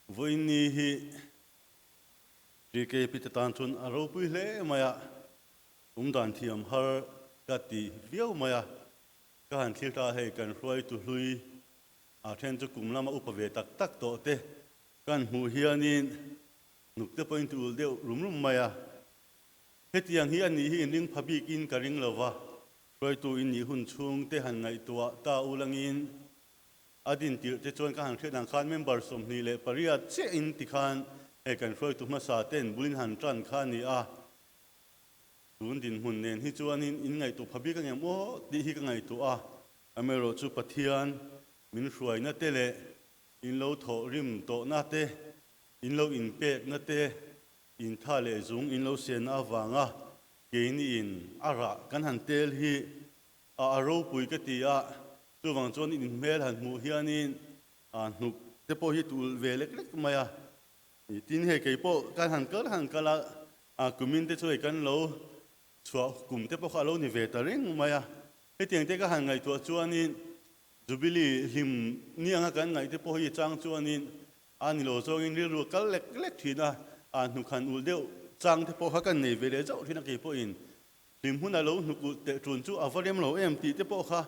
Vawiinni hi TKP te tan chuan a ropui hle mai a, um dan thiam har ka ti viau mai a, ka han thlir ta a hei kan hruaitu hlui a then chu kum lama upa ve tak tak tawh te kan hmuh hianin hnuk te pawhin ti ulh deuh rum rum mai a, hetiang hi a nih hi inring pha bikin ka ring lo va, hruaitu in nih hun chhung te han ngaihtuah ta ulangin A din tirh te chuan ka han hriat ang khan member 28 chiah in ti khan hei kan hruaitu hmasa ten bulin han tan kha a ni a, tun dinhmun nen hi chuanin in ngaihtuah pha bik angem aw tih hi ka ngaihtuah a, amaherawhchu Pathian min hruaina te leh in lo thawh rim tawhna te, in lo inpekna te, in tha leh zung in lo sianna avanga keini in a rah kan han tel hi A a ropui ka ti a, chuvang chuan in hmel han hmuh hianin a hnuk te pawh hi tulh ve lek lek mai a. Tin hei kei pawh kan han kal han kal a, a kumin te chu hei kan lo chhuah kum te pawh kha a lo ni ve ta reng mai a. Hetiang te ka han ngaihtuah chuanin Jubilee hlim ni anga kan ngaih te pawh hi chang chuanin a ni lo zawngin rilru a kal lek lek thin a, a hnuk han ulh deuh chang te pawh kha kan nei ve leh zauh thin a kei pawhin. Hlim hmun a lo hnuk ulh teh tun chu a va rem lo em tih te pawh kha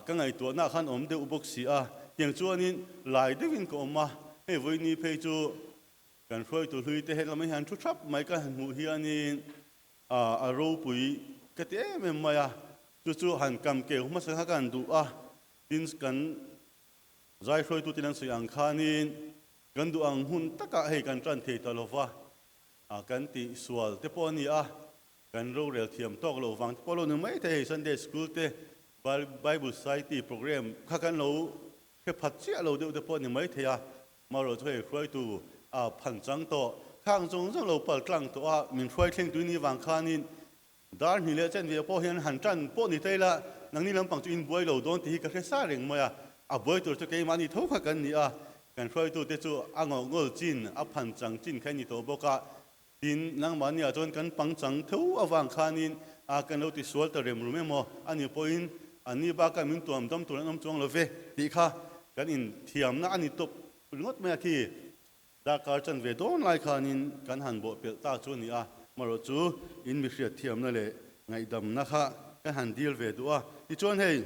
ka ngaihtuahna ah khan awm deuh bawk si a. Tiang chuanin lai deuhin ka awm a, hei vawiini phei chu kan hruaitu hlui te helam ah hian thu thap mai ka han hmuh hianin a ropui ka ti em em mai a, chu chu han kam keu hmasa kha ka han duh a, tin kan zai hruaitu ten an sawi ang khanin kan duh ang hun takah hei kan tan thei ta lo va, kan tih sual te pawh a ni a. Kan rorel thiam tawk loh vang te pawh lo ni mai thei hei Sunday School te Bible Society program kha kan lo hre phat chiah lo deuh te pawh ni mai thei a, marawh chu hei hruaitu a phan chang tawh khang zawng zawng lo pal tlang tawh a min hruai thleng tui ni vang khanin dar hnih leh chen ve pawh hian han tan pawh ni thei la nangni lampang chu in buai lo dawn tih hi ka hre sa reng mai a, a buai tur chu keimahni tho kha kan ni a, kan hruaitu te chu a ngawhngawl chin a phan chang chin kha i ni tawh bawk a. Tin, nangmahniah chuan kan pangchang tho avang khanin a kan lo tisual ta rem rum emaw a nih pawhin anni bakah min tuam dam tur an awm chuang lo ve tih kha kan inthiamna a ni tawp ringawt mai a khi. Darkar chan ve dawn lai khanin kan han bawh pelh ta chu a ni a, marawh chu in mi hriatthiamna leh ngaihdamna kha kan han dil ve duh a. Tichuan hei,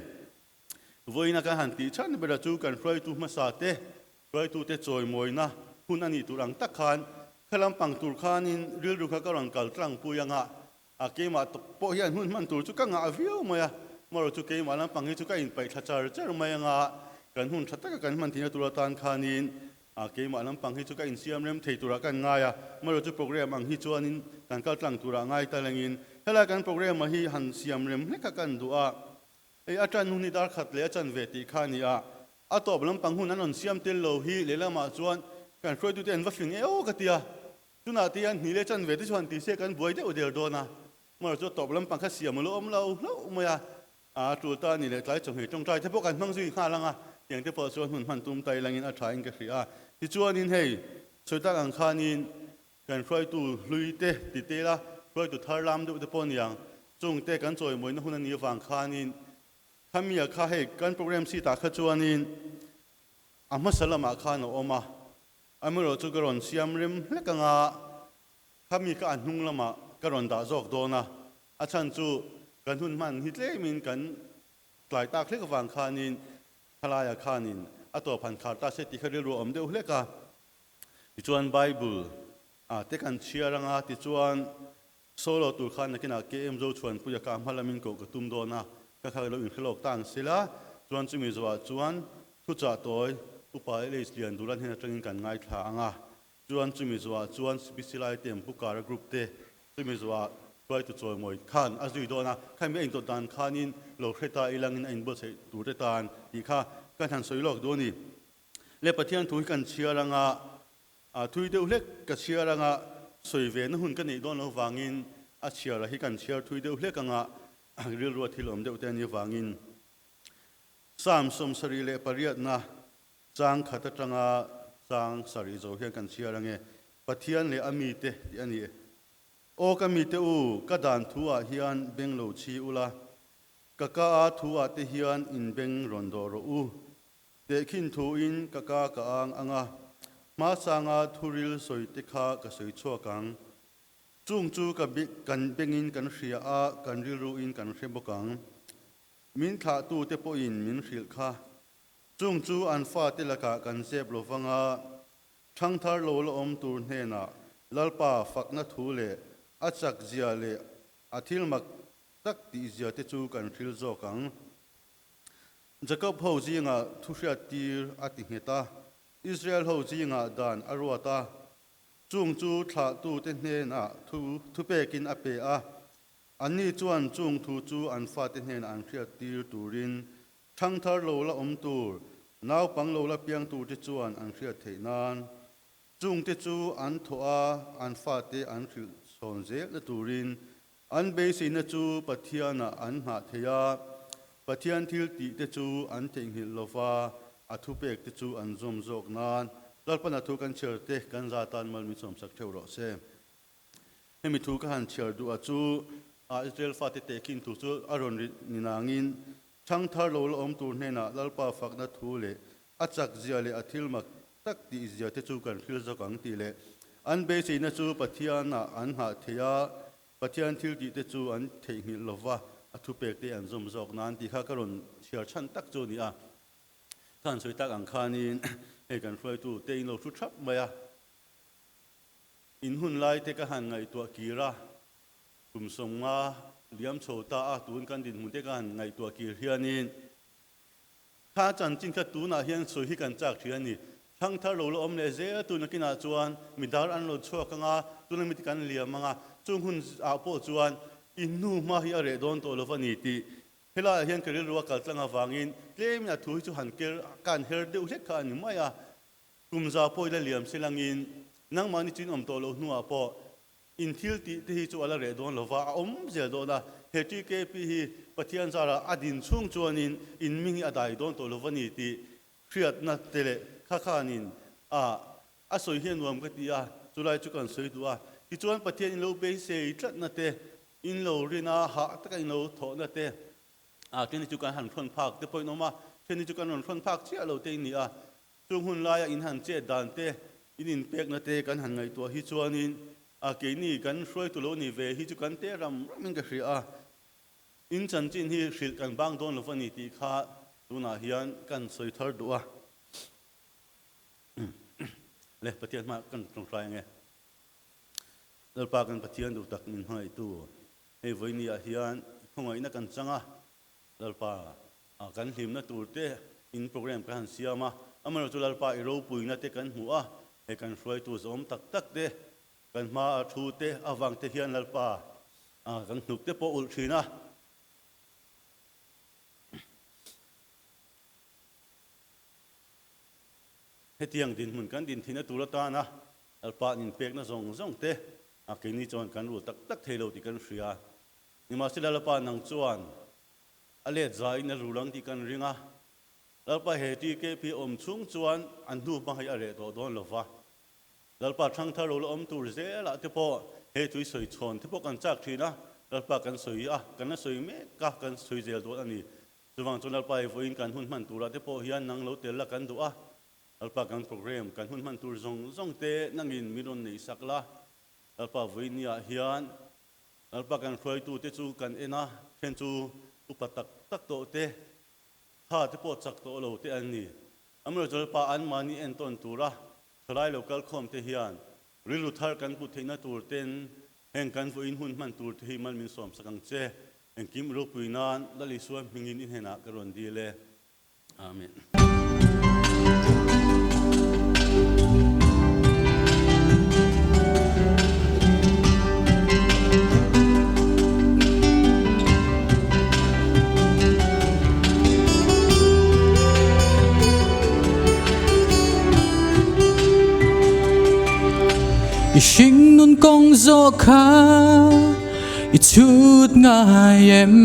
vawiina kan han tih chhan berah chu kan hruaitu hmasa te Hruaitute chawimawina hun a nih tur ang tak khan kha lampang tur khanin rilru kha ka rawn kal tlangpui ang a, a keimah pawh hian hun hman tur chu ka ngah viau mai a, marawh chu keimah lampang hi chu ka inpaih thla char char mai ang a, kan hun tha taka kan hman theihna tur atan khanin a keimah lampang hi chu ka insiam rem thei turah kan ngai a, marawh chu program ang hi chuanin kan kal tlang turah ngai ta lengin helai kan program-a hi han siam rem hlek kha kan duh a. Hei a tan hun hi dar khat leh a chan ve tih kha a ni a, a tawp lampang hun an rawn siam tel lo hi lehlamah chuan kan hruaitute an va fing e aw ka ti a, tunah te hian hnih leh chan ve te chuan ti se kan buai deuh der dawn a, hmar chu a tawp lampang kha siam a lo awm lo hlauh mai a, a tul ta a ni leh tlai chawhmeh tawngtai te pawh kan hmang zui nghal ang a, tiang te pawh chuan hun hman tum ta ilangin a tha in ka hria a, tichuanin hei sawi tak ang khanin Kan hruaitu hlui te ti te ila, hruaitu thar lam deuh te pawh a ni ang. Chung te kan chawimawina hun a nih avang khanin khamia kha hei kan program sheet ah kha chuanin a hmasa lamah khan a awm a, amaherawh chu ka rawn siam rem hlek anga khami kha a hnung lamah ka rawn dah zawk dawn a, a chhan chu kan hun hman hi tlemin kan tlai tak hlek avang khanin khalaia khanin a tawp han khar ta se tih kha rilru a awm deuh hlek a. Tichuan Bible ah te kan chhiar anga tichuan solo tur khan nakinah KM Zochhuanpuia kha a hma lamin koh ka tum dawn a, ka kha lo inhrelawk ta ang sila, chuan chumi zawhah chuan thuchah tawi Upa LH Liandulan hnen atangin kan ngaithla ang a, chuan chumi zawhah chuan CPC Laitem Pu Kara Group te chumi zawhah hruaitu chawimawi khan a zui dawn a, khami a intawt dan khanin lo hre ta ilangin a inbuatsaih tur te tan tih kha kan han sawi lawk dawn a ni. Le Pathian thu hi kan chhiar anga, a thui deuh hlek ka chhiar anga sawi ve na hun ka neih dawn lo vangin a chhiar a hi kan chhiar thui deuh hlek anga rilru a thil awm deuh te a nih vangin Psalm 78na chang khat atanga chang sarih zo hian kan chhiar ange Pathian leh a mite tih a ni. Aw ka mite u, ka dan thu ah hian beng lo chhi ula, ka ka a thu ah te hian in beng rawn dawh rawh u. Tehkhin thuin ka ka ka ang ang a. Hmasanga thuril sawi te kha ka sawi chhuak ang. Chung chu ka kan bengin kan hria a, kan rilruin kan hre bawk ang. Min thlahtute pawhin min hrilh kha. Chung chu an fate lakah kan zep lo vang a, Thangthar lo la awm tur hnenah Lalpa fakna thu leh a chak zia leh a thil mak tak tih zia te chu kan hril zawk ang. Jakob ho zingah thu hriat tir a ti nghet a, Israel ho zingah dan a ruat a, chung chu thlahtute hnenah thu thupekin a pe a, anni chuan chung thu chu an fate hnenah an hriat tir turin Thangthar lo la awm tur, naupang lo la piang turte chuan an hriat theih nan, chungte chu an thawh a, an fate an hrilh chhawn zelna turin an beiseina chu Pathianah an nghah thei a, Pathian thil tihte chu an theihnghilh lova, a thupekte chu an zawm zawk nan Lalpana thu kan chhiar te kan za tan mal min sawmsak theuh rawh se. Hemi thu ka han chhiar duh a chu a Israel fate tehkhin thu chu a rawn ri ni nangin Thangthar lo la awm tur hnenah Lalpa fakna thu leh a chak zia leh a thil mak tak tih zia te chu kan hril zawk ang tih leh an beiseina chu Pathianah an nghah theih a, Pathian thil tih te chu an theihnghilh lova a thupek te an zawm zawk nan tih kha ka rawn chhiar chhan tak chu a ni a. Ka han sawi tak ang khanin hei kan hruaitu te in lo thu thap mai a. In hun lai te ka han ngaihtuah kir a, kum 50 liam chho ta a, tun kan dinhmun te ka han ngaihtuah kir hianin kha chanchin kha tunah hian sawi hi kan chak thin a ni. Thangthar lo la awm leh zel tun nakinah chuan midar an lo chhuak ang a, tuna mite kan liam ang a, chung hun ah pawh chuan in hnu hma hi a reh dawn tawh lo va ni tih helaiah hian ka rilru a kal tlang avangin tlemin a thu hi chu han ker ka han her deuh hlek kha a ni mai a. Kum za pawh ila liam se langin nangmahni chu in awm tawh loh hnuah pawh in thil tih te hi chu a la reh dawn lova, a awm zel dawn a. He TKP hi Pathian zarah a din chhung chuanin in hming hi a dai dawn tawh lova ni tih hriatna te leh kha khanin a a sawi hi a nuam ka ti a, chulai chu kan sawi duh a. Tichuan Pathian in lo beisei tlatna te, in lo rin a, hah taka in lo thawhna te, a then hi chu kan han hrawn phak te pawh in awm a, then hi chu kan rawn hrawn phak chiah lo te in ni a. Chung hun laia in han chet dan te, in inpekna te kan han ngaihtuah hi chuanin a keini kan hruaitu lo ni ve hi chu kan te ram ramin ka hria a, in chanchin hi hrilh kan bang dawn lo va ni tih kha tunah hian kan sawi thar duh a. Le Pathian hmaah kan tawngtai ange. Lalpa kan Pathian duh tak min hmangaihtu, hei vawinia hian i khawngaihna kan chang a, Lalpa kan hlimna tur te in program kan han siam a, amaherawhchu Lalpa i ropuina te kan hmuh a, hei kan hruaitu zawm tak tak te, kan hma a thu te avang te hian Lalpa kan hnuk te pawh ulh thin a. Hetiang dinhmun kan din thihna tur atana Lalpa an inpekna zawng zawng te keini chuan kan rul tak tak thei lo tih kan hria. Nimahsela Lalpa nang chuan a let zaiin a rul ang tih kan ring a, Lalpa he TKP awm chhung chuan an hnu hma hi a reh tawh dawn lo va. Lalpa thangthar lo la awm tur zelah te pawh he tui sawi chhawn te pawh kan chak thin a, Lalpa kan sawi a, kan la sawi mek a, kan sawi zel dawn a ni. Chuvang chuan Lalpa i vawiin kan hun hman turah te pawh hian nang lo tel la kan duh a, Lalpa kan program kan hun hman tur zawng zawng te nangin min rawn neih sak la, Lalpa vawiin hian Lalpa kan hruaitute chu kan en a, then chu upa tak tak tawh te, tha te pawh chak tawh lo te an ni. Amaherawhchu Lalpa anmahni entawn tura thalai lo kalkhawm te hian rilru thar kan hmuh theihna tur ten heng kan vawiin hun hman tur te hi mal min sawmsak ang che. Engkim ropui nan Lal Isua hmingin i hnenah ka rawn dil e. Amen. I hringnun kawng zawh kha i chhut ngai em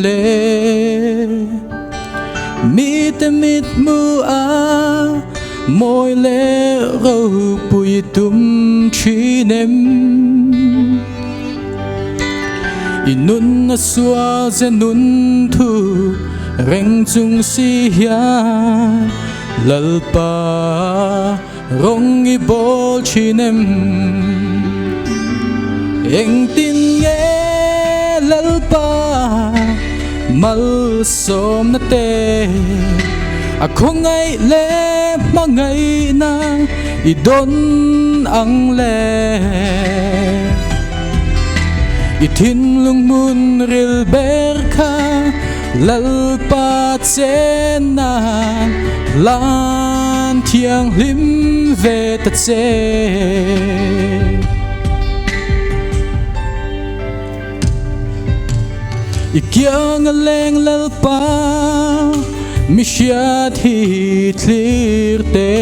le? Mite mit hmu a mawi leh ropui tum thin em? I nun a sual ze nun thu reng chung si hian Lalpa. Rawng i bawl thin em? Engtin nge Lalpa malsawmna te a khawngaih leh hmangaihna i dawn ang le? I thinlung hmun ril ber kha Lalpa chenna lan thianghlim ve ta che. I kiang a leng Lalpa mi hriat hi thlir te.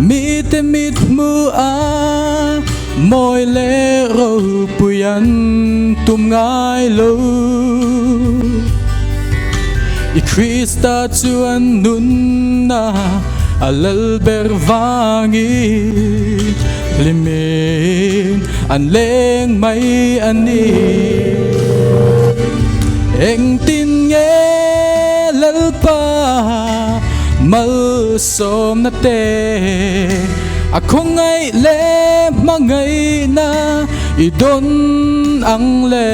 Mite mit hmu a mawi leh ropui an tum ngai lo. I Krista chuan nunna a lal ber vangin hlimin an leng mai a ni. Engtin nge Lalpa malsawmna te a khawngaih leh hmangaihna i dawn ang le?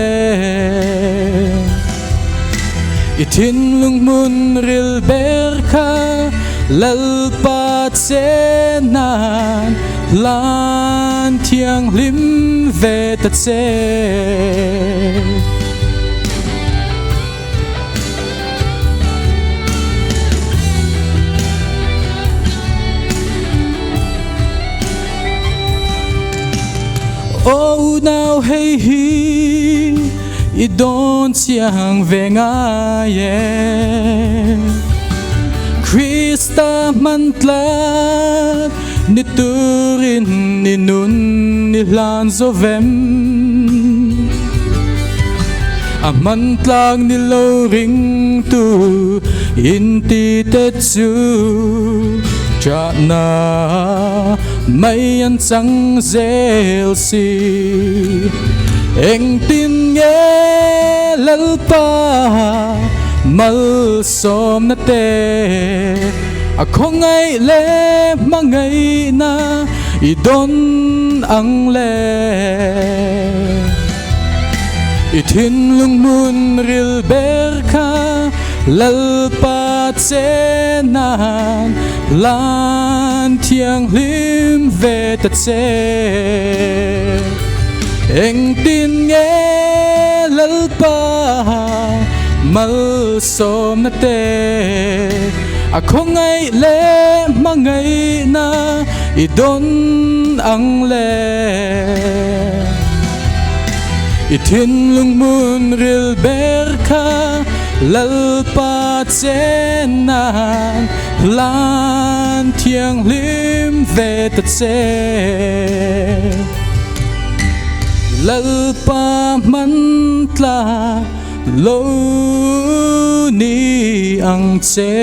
I thinlung hmun ril ber kha Lalpa che nan hlan thianghlim ve ta che. Aw unau hei hi i dawn chiang ve ngai e. Krista hman tlak ni turin i nun i hlan zo vem. A hman tlak ni lo ringtu inti te chu chahna mai an chang zel si. Engtin nge Lalpa malsawmna te a khawngaih leh hmangaihna i dawn ang le? I thinlung hmun ril ber kha Lalpa che nan lan thianghlim ve ta che. Engtin nge Lalpa malsawmna te a khawngaih leh hmangaihna i dawn ang le? I thinlung hmun ril ber kha Lalpa che nan hlan thianghlim ve ta che. Lalpa hman tlak lo ni ang che.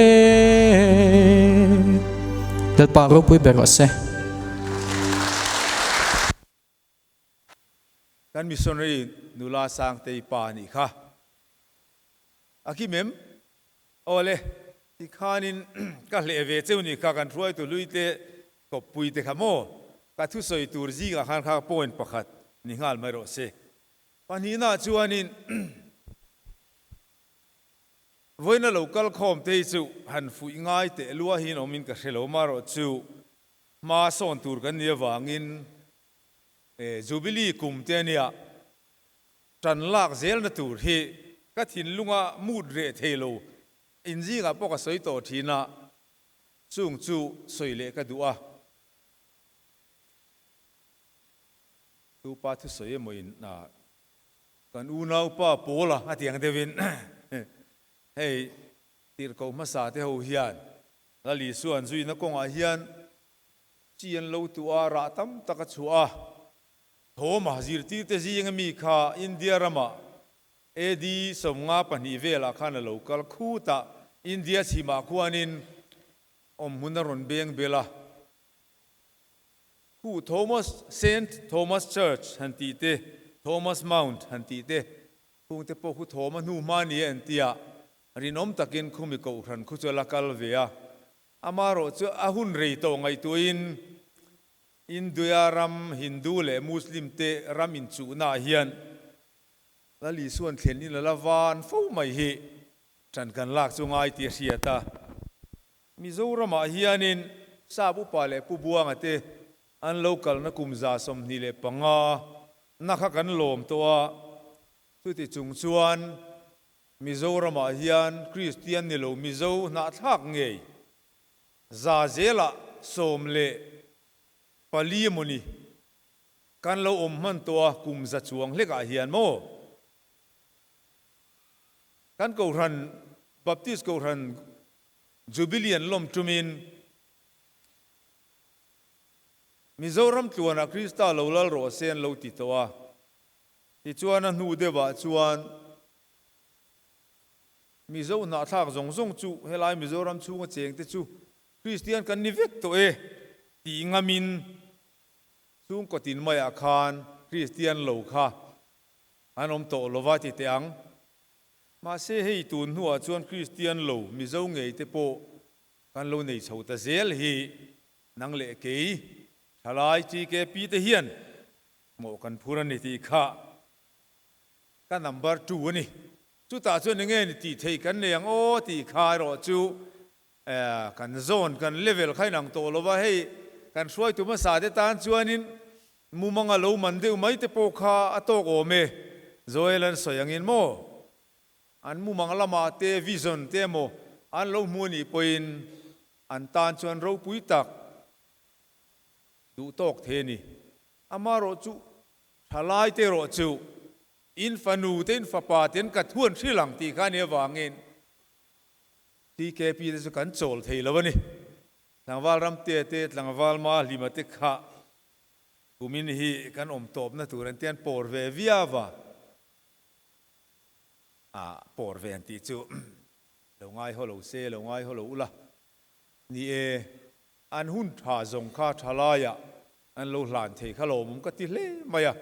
Lalpa ropui ber rawh se. Kan missionary nula Sangtei pa nih kha a kim em? Aw le, tikhanin ka hleh ve cheu nih kha kan hruaitu hlui te kawppui te kha maw? Ka thusawi tur zingah khan kha point pakhat ni nghal mai rawh se. Pahnihna chuanin vawiina lo kal khawm te hi chu han fuih ngai teh luahin awmin ka hre lo marawh chu hma sawn tur kan nih avangin Jubilee kum te ania tan lak zelna tur hi ka thinlunga mut reh thei lo inzingah pawh ka sawi tawh thin a, chung chu sawi leh ka duh a. Tu pa thusawi emaw in kan unaupa Paula a ti ang deuhin hei tirhkoh hmasa te ho hian Lal Isua'n zuina kawngah hian Chi an lo tuah a, rah tam tak a chhuah a. Thawma zirtirte zinga mi kha India ramah AD 52 velah khan a lo kal khut a, India chhimah khuanin awmhmun a rawn beng bel a. Khu Thomas, Saint Thomas Church han tih te, Thomas Mount han tih te, khungte pawh khu Thawma hnu hma ni e an ti a, rinawm takin khumi kohhran khu chu a la kal ve a. Amaherawh chu a hun rei tawh ngaihtuahin India ram Hindu leh Muslim te ram inchuhnaah hian Lal Isuan thlen in a la van fo mai hi ṭan kan lak chu ngai tih a hriat a. Mizoramah hianin Sap upa leh Pu Buanga te an lo kalna kum 25 na kha kan lawm tawh a, chuti chung chuan Mizoramah hian Kristian ni lo Mizo hnahthlak ngei za zelah 14 emawni kan lo awm hman tawh a kum za chuang hlekah hian maw? Kan Kohhran Baptist Kohhran Jubilee an lawm tumin Mizoram tluanah Krista lo lal rawh se an lo ti tawh a, tichuan a hnu deuhah chuan Mizo hnahthlak zawng zawng chu helai Mizoram chhunga chengte chu Kristian kan ni vek tawh e tih ngamin Chhungkaw tin maiah khan Kristian lo kha an awm tawh lova ti teh ang. Mahse hei tun hnuah chuan Kristian lo Mizo ngei te pawh kan lo nei chho ta zel hi nang leh kei thalai TKP te hian mawh kan phur a ni tih kha ka number two a ni. Chutah chuan enge ni tih theih kan nei ang aw tih kha erawh chu Kan zone, kan level kha inang tawh lo va, hei kan hruaitu hmasa te tan chuanin mumanga lo man deuh mai te pawh kha a tawk awm e, Joel an sawi angin maw? An mumang lamah te vision te emaw an lo hmu anih pawhin an tan chuan ropui tak duh tawk thei a ni. Amaherawhchu thalai te erawh chu in fanu te in fapa te an ka thuan hrilh ang tih kha a nih avangin TKP te chu kan chawl thei lo a ni. Tlangval Ramtea te, Tlangval Mahlima te kha kumin hi kan awm tawpna tur an tia an pawr ve viau a, ah pawr ve an tih chu lo ngai haw lo se, lo ngai haw lo ula. Ni e, an hun tha zawng kha tha laiah an lo hlan thei kha lawmawm ka ti hle mai a.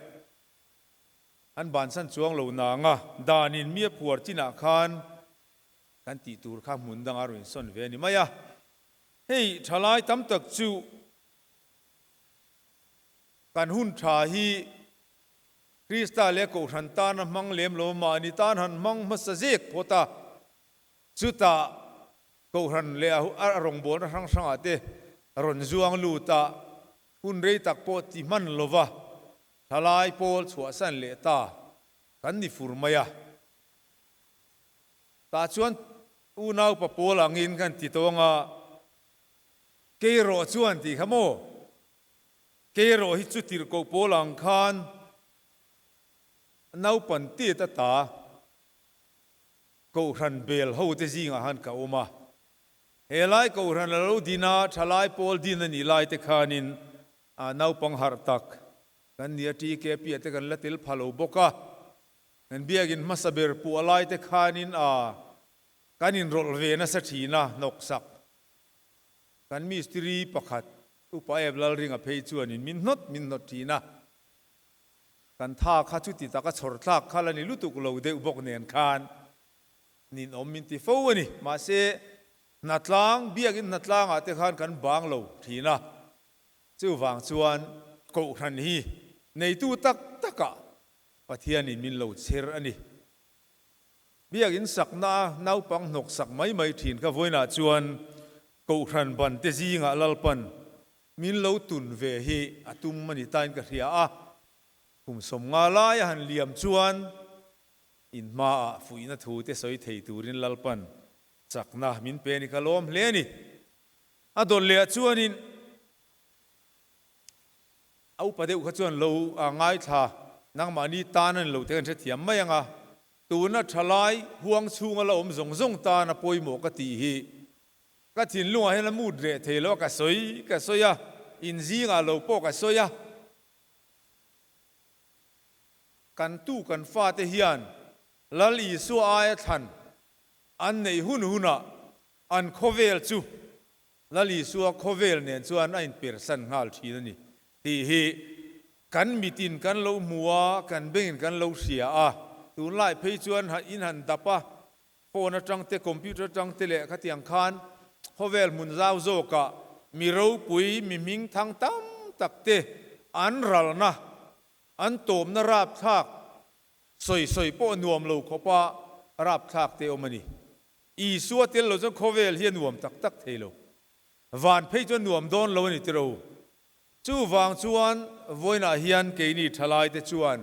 An bansan chuang lo nang a, danin mi a phuar chinah khan Kan tih tur kha hmun danga rawn insawn ve a ni mai a. Hei thalai tam tak chu kan hun tha hi Krista leh Kohhran tana hmang lem lo mahni tan han hmang hmasa zek phawt a, chutah Kohhran leh a rawngbawlna hrang hrangah te rawn zuang lut a, hun rei tak pawh ti hman lova thalai pawl chhuahsan leh ta kan ni fur mai a. Tah chuan unaupa pawl angin kan ti tawng a, Kei rawh chuan tih kha maw? Kei rawh hi chu tirhkoh pawl ang khan naupan tet ata Kohhran bel ho te zingah khan ka awm a. He lai Kohhran a lo din a, thalai pawl din a nih lai te khanin naupang harh tak kan ni a, TKP ah te kan la tel pha lo bawk a. Kan biakin hmasa ber puah lai te khanin a kan inrawlh ve nasa thin a, hnawksak kan mistiri pakhat Upa Ep Lalringa phei chuanin min hnawt min hnawt thin a, kan tha kha chuti taka chhawr thlak kha la ni lutuk lo deuh bawk nen khan ninawm min ti fo a ni. Mahse, hnatlang, biakin hnatlangah te khan kan bang lo thin a, chuvang chuan Kohhran hi neitu tak takah Pathianin min lo chher a ni. Biakinn sakna a naupang hnawk sak mai mai thin kha vawiinah chuan Kohhran ban te zingah Lalpan min lo tun ve hi a tum a ni tain ka hria a. Kum 50 laia han liam chuan in hmaah fuihna thu te sawi thei turin Lalpan chakna min pe a ni ka lawm hle a ni. A dawt leh ah chuanin. A upa deuh kha chuan lo ngaithla nangmahni tan a ni lo te kan hrethiam mai ang a, tuna thalai huang chhunga la awm zawng zawng tan a pawimawh ka tih hi ka thinlungah hian a mut reh thei lo a, ka sawi ka sawi a, inzingah lo pawh ka sawi a, kan tu kan fate hian Lal Isua aia thlan an neih hun hunah an khawvel chu Lal Isua khawvel nen chuan a inpersan nghal thin a ni tih hi kan mitin kan lo hmu a, kan bengin kan lo hria a. Tunlai phei chuan in han dap a, phone atang te, computer atang te leh khatiang khan Khawvel hmun zau zawkah mi ropui, mi hmingthang tam tak te an ralna, an tawpna rapthlak sawi sawi pawh nuam lo khawpa rapthlak te awm a ni. Isua tel lo chuan khawvel hi a nuam tak tak thei lo. Van phei chuan nuam dawn lo a ni tiro. Chuvang chuan vawiinah hian keini thalaite chuan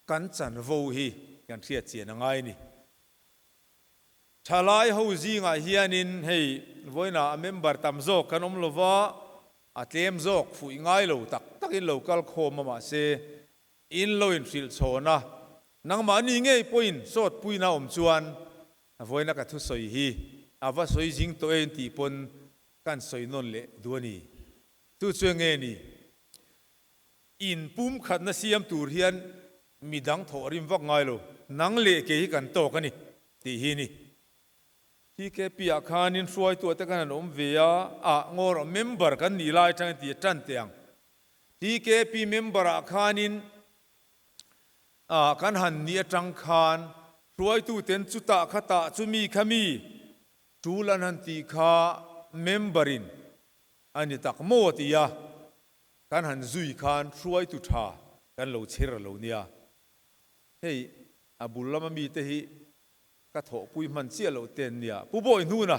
kan chanvo hi kan hriat chian a ngai a ni. Thalai ho zingah hianin hei vawiinah a member tam zawk kan awm lova, a tlem zawk fuih ngai lo tak takin lo kal khawm a mahse in lo inhrilh chhawn a, nangmahni ngei pawhin sawt puina awm chuan vawiina ka thusawi hi a va sawi zing tawh e tih pawn kan sawi nawn leh duh a ni. Chu chu enge ni? In pumkhatna siam tur hian midang thawh rim vak ngai lo, nang leh kei hi kan tawk a ni tih hi ni. TKP ah khanin hruaituah te khan an awm ve a, ah ngaw rawh member kan nih lai atangin ti a tan teh ang. TKP member ah khanin ah kan han nih atang khan hruaitu ten chutah khatah chumi khami tul an han tih kha member in a ni tak maw ti a. Kan han zui khan hruaitu tha kan lo chher lo nia. Hei a bul lama mite hi ka thawhpui hman chiah loh te an nia. Pu Bawi hnuna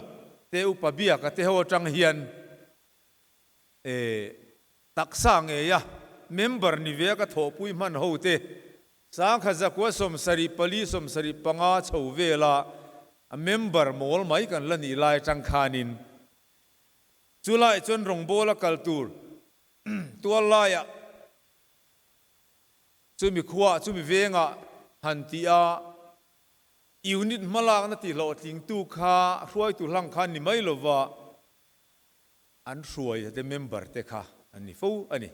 te upa biaka te ho atang hian e taksa ngeia member ni ve a ka thawhpui hman ho te sangkhat zakua 74 75 chho vela a member mawl mai kan la nih lai atang khanin Chu lai chuan rawngbawla kal tur tual laiah chumi khuaah chumi vengah han tih a, unit hmalakna tih hlawhtlingtu kha hruaitu hlang kha ni mai lova an hruai te member te kha an ni fo a ni.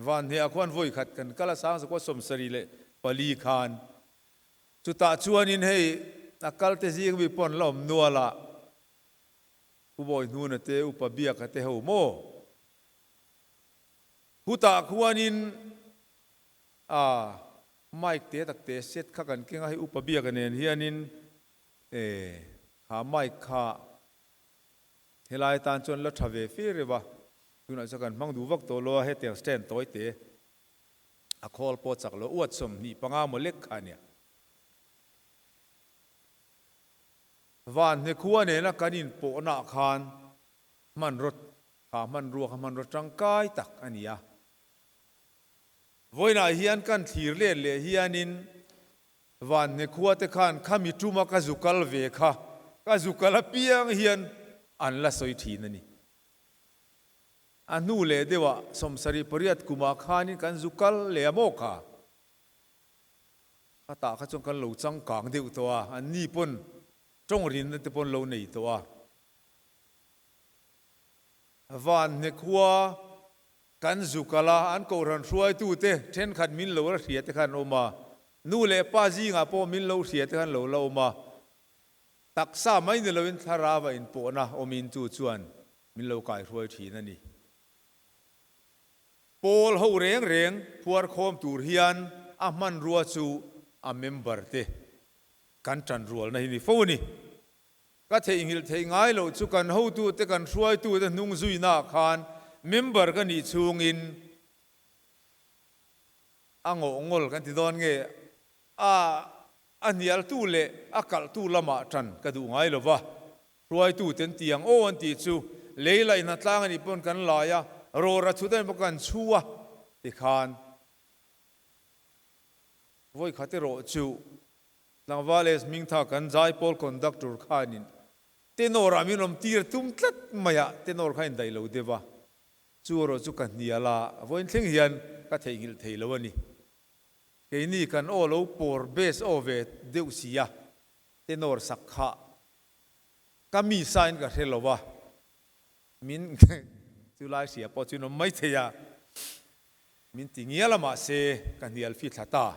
Vanhne-ah khuan vawi khat kan kal a sangzakua 74 khan chutah chuanin hei a kalte zing mi pawh an la awm nual a, Pu Bawi Hnuna te, Upa Biaka te ho maw? Hutah khuanin a mic te tak te set kha kan keng a, hei Upa Biaka nen hianin e kha mic kha helai atan chuan la tha ve fir reuh a, tunah chuan kan hmang duh vak tawh lo a, hetiang stand tawi te a khawl pawh chak lo uat 25 maw lek kha a nia. Vanhne khua nena kan inpawhnaah khan hmanraw kha hmanrua kha hmanraw tangkai tak a ni a. Vawiinah hian kan thlir let leh hianin Vanhne khua te khan khami tuma ka zu kal ve kha ka zu kal apiang hian an la sawi thin a ni. A hnu leh deuhah 78 kumah khanin kan zu kal leh a maw kha? A tah kha chuan kan lo changkang deuh tawh a, an ni pawn tawng rinna te pawn lo nei tawh a. Vanhne khua kan zu kal a, an kohhran hruaitu te thenkhat min lo la hria te khan an awm a, nu leh pa zingah pawh min lo hria te khan lo la awm a, taksa mai ni loin thlarau a inpawhna awmin chu chuan min lo kaihruai thin a ni. Pawl ho reng reng phuar khawm tur hian a hmanrua chu a member te kan tanrualna hi ni fo a ni. Ka theihnghilh theih ngai loh chu kan hotute kan hruaitute hnung zuinaah khan member ka nih chhungin a ngawhngawl kan ti dawn nge a a hnialtu leh a kalhtu lamah tan ka duh ngai lo va. Hruaitu ten tiang aw an tih chu lei laihna tlang anih pawn kan lai a, rawra chhut anih pawh kan chhu a tikhan vawi khat erawh chu tlangval S Hmingtha kan zaipawl conductor khanin tenor ah min awm tir tum tlat mai a, tenor kha in daih lo deuh a, chu erawh chu ka hnial a, vawiin thleng hian ka theihnghilh thei lo a ni. Keini kan aw lo pawr bass aw ve deuh si a, tenor sak kha Ka mi sain ka hre lo a, min chu lai hria pawh chu in awm mai thei a, min ti ngial a mahse ka hnial fi thla ta.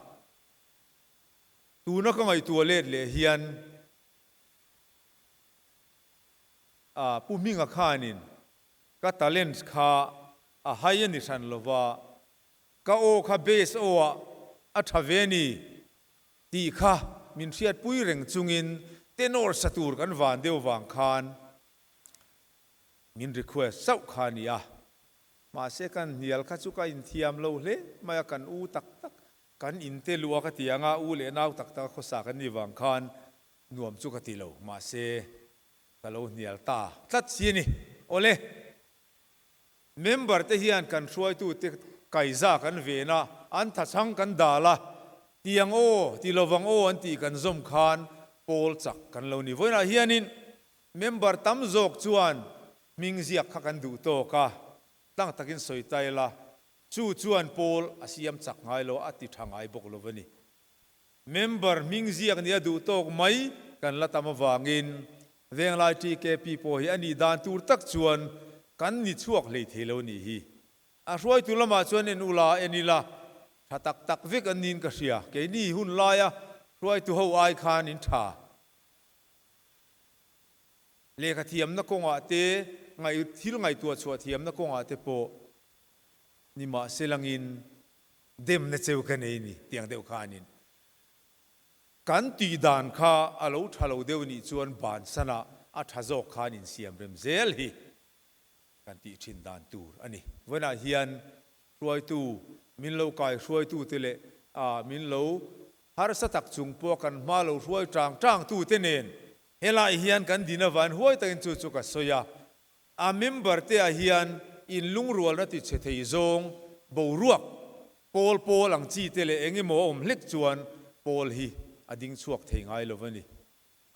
Tuna ka ngaihtuah let leh hian a Pu Hminga khanin ka talent kha a hai a ni hran lo va, ka aw kha bass aw ah a tha ve ni Tih kha min hriatpui reng chungin tenor sa tur kan van deuh vang khan Min request chauh kha a ni a, mahse kan hnial kha chu ka inthiam lo hle mai a, kan u tak tak, kan inte luh a ka ti ang a, u leh nau tak tak a khawsa kan nih vang khan nuam chu ka ti lo, mahse ka lo hnial ta tlat si a ni. Awle, member te hian kan hruaitute kaiza kan ven a, an thachhang kan dal a, ti ang aw, ti lovang aw an tih kan zawm khan pawl chak kan lo ni. Vawiinah hianin Member tam zawk chuan hming ziak kha kan duh tawk a, tlang takin sawi ta ila, chu chuan pawl a siam chak ngai lo, a ti tha ngai bawk lo a ni. Member hming ziak nih a duh tawk mai kan la tam avangin Venglai TKP pawh hi a nih dan tur tak chuan kan ni chhuak hlei thei lo nih hi. A hruaitu lamah chuan en ula, en ila, tha tak tak vek an niin ka hria. Keini hun laia hruaitu ho ai khan in tha. Lehkha thiamna kawngah te, ngaih thil ngaihtuah chhuah thiamna kawngah te pawh nimahse langin demna cheu ka nei ni tiang deuh khanin kan tih dan kha a lo tha lo deuh nih chuan bansanah a tha zawk khan insiam rem zel hi kan tih thin dan tur a ni. Vawiinah hian hruaitu, min lo kai hruaitute leh min lo harsa tak chung pawh kan hma lo hruai tang tangtute nen helai hian kan din avain huai takin chu chu ka sawi a. A member te ah hian inlungrualna ti chhe thei zawng boruak pawl pawl ang chi te leh eng emaw a awm hlek chuan pawl hi a ding chhuak thei ngai lo a ni.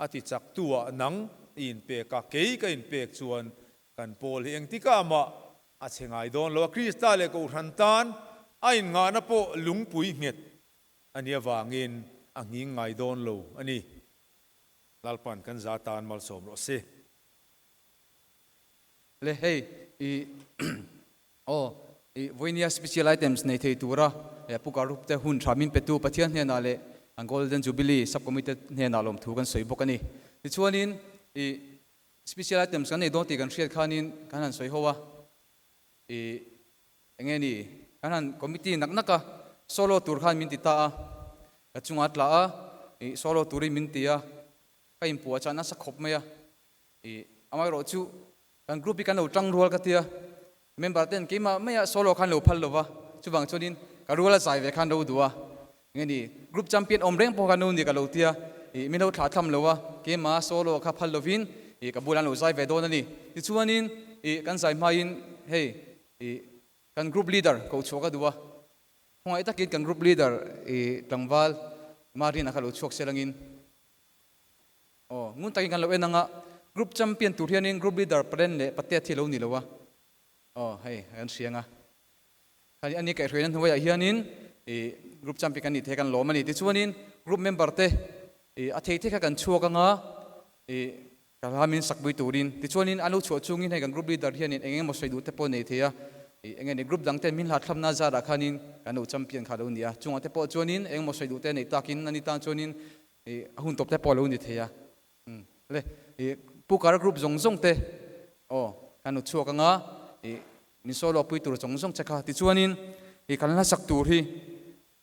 A ti chak tu ah nang i inpek a, kei ka inpek chuan kan pawl hi engtikah mah a chhe ngai dawn lo a, Krista leh Kohhran tan a innghahna pawh lungpui nghet a nih avangin a nghing ngai dawn lo a ni. Lalpan kan za tan malsawm rawh se. Le hei i aw i vawinia special items nei thei tura Pu Karup te hun tha min petu Pathian hnenah leh an Golden Jubilee Sub Committee hnenah lawmthu kan sawi bawk a ni. Tichuanin i special items kan nei dawn tih kan hriat khanin kan han sawi ho a, i enge ni kan han committee nak nak a, solo tur khan min ti ta a, ka chungah a tla a, i solo turin min ti a, ka inpuah chuan nasa khawp mai a, i amaherawh chu Kan group hi kan lo tang rual ka tia, member ten keimah maiah solo khan lo phal lova, chuvang chuanin ka ruala zai ve khan ro duh a, enge ni group champion awm reng pawh khan lo ni ka lo tia, ih min lo thlah tham lo a, keimah solo kha phal lovin ih ka bulah an lo zai ve dawn a ni. Tichuanin ih kan zai hmain hei ih kan group leader ko chhuah ka duh a, khawngaih takin kan group leader ih tlangval Marina kha lo chhuak se langin. Aw, ngun takin kan lo en ang a, group champion tur hianin group leader Paren leh Patea thi lo ni lo a. Aw, hei kan hria ang a. Khani ani kaihhruaina hnuaiah hianin ih group champion kan nih thei kan lawm a ni. Tichuanin group member te ih a thei thei kha kan chhuak ang a, ih ka hla min sakpui turin. Tichuanin an lo chhuah chungin hei kan group leader hianin eng emaw sawi duh te pawh nei thei a, ih eng nge ni group dang ten min hlathlapna zarah khanin kan lo champion kha lo ni a. Chungah te pawh chuanin eng emaw sawi duh te neih takin ani tan chuanin Ih a hun tawp te pawh a lo ni thei a. Umm le ih Pu Kara group zawng zawng te aw kan lo chhuak anga ih min solo pui tur zawng zawng che kha tichuanin ih kan hla sak tur hi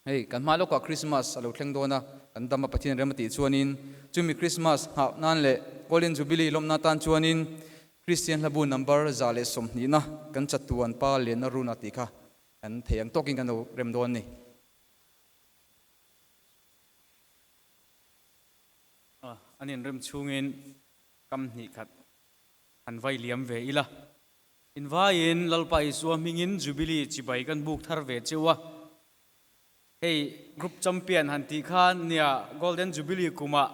hei kan hma lawkah Christmas a lo thleng dawn a kan dam a Pathian rem a tih chuanin chumi Christmas nghah nan leh Golden Jubilee lawmna tan chuanin Kristian hlabu number 120 na kan chatuan pa Liana Runa tih kha kan thei ang tawkin kan lo rem dawn a ni. An inrem chhungin kam hnih khat han vai liam ve ila. Invaiin Lalpa Isua hmingin Jubilee chibai kan buk thar ve cheu a. Hei Group Champion han tih khan nia Golden Jubilee kumah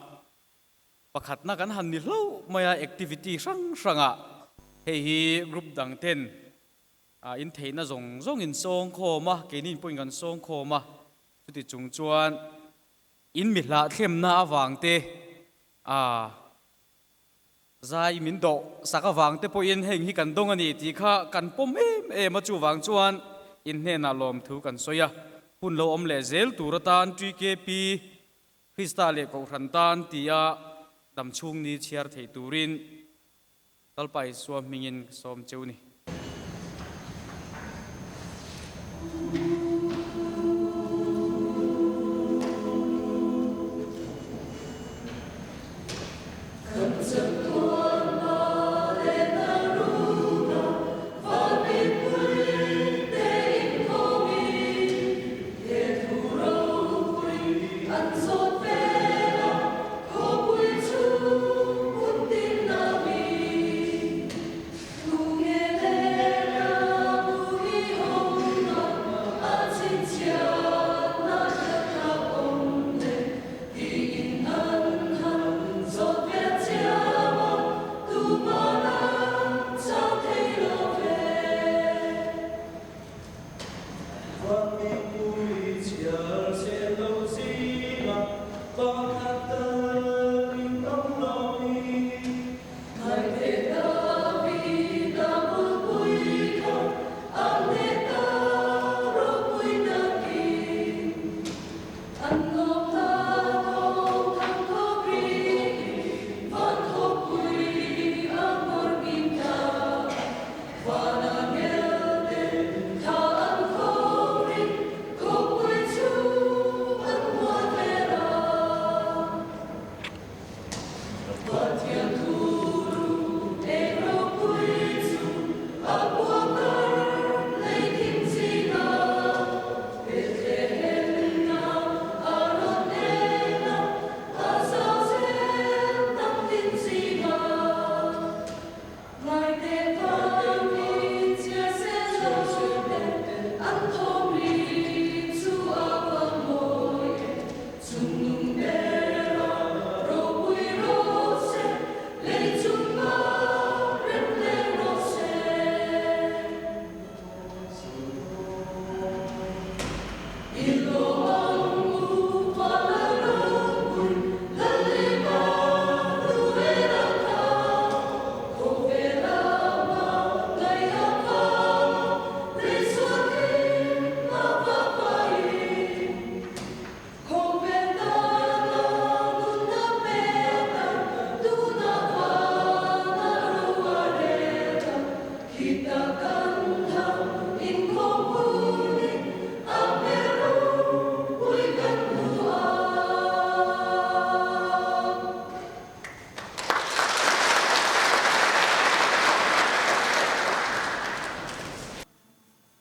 pakhatna kan han ni hlauh mai a activity hrang hrangah hei hi group dang ten in theihna zawng zawng in sawng khawm a, keini pawhin kan sawng khawm a. Chuti chung chuan in mi hlah thlemna avang te, a zai min dawh sak avang te pawhin heng hi kan dawng a ni tih kha kan pawm em em a, chuvang chuan in hnenah lawmthu kan sawi a, hun lo awm leh zel tur atan TKP Krista leh Kohhran tan tia damchhung ni chhiar theih turin Lalpa Isua hmingin ka sawm cheu ni.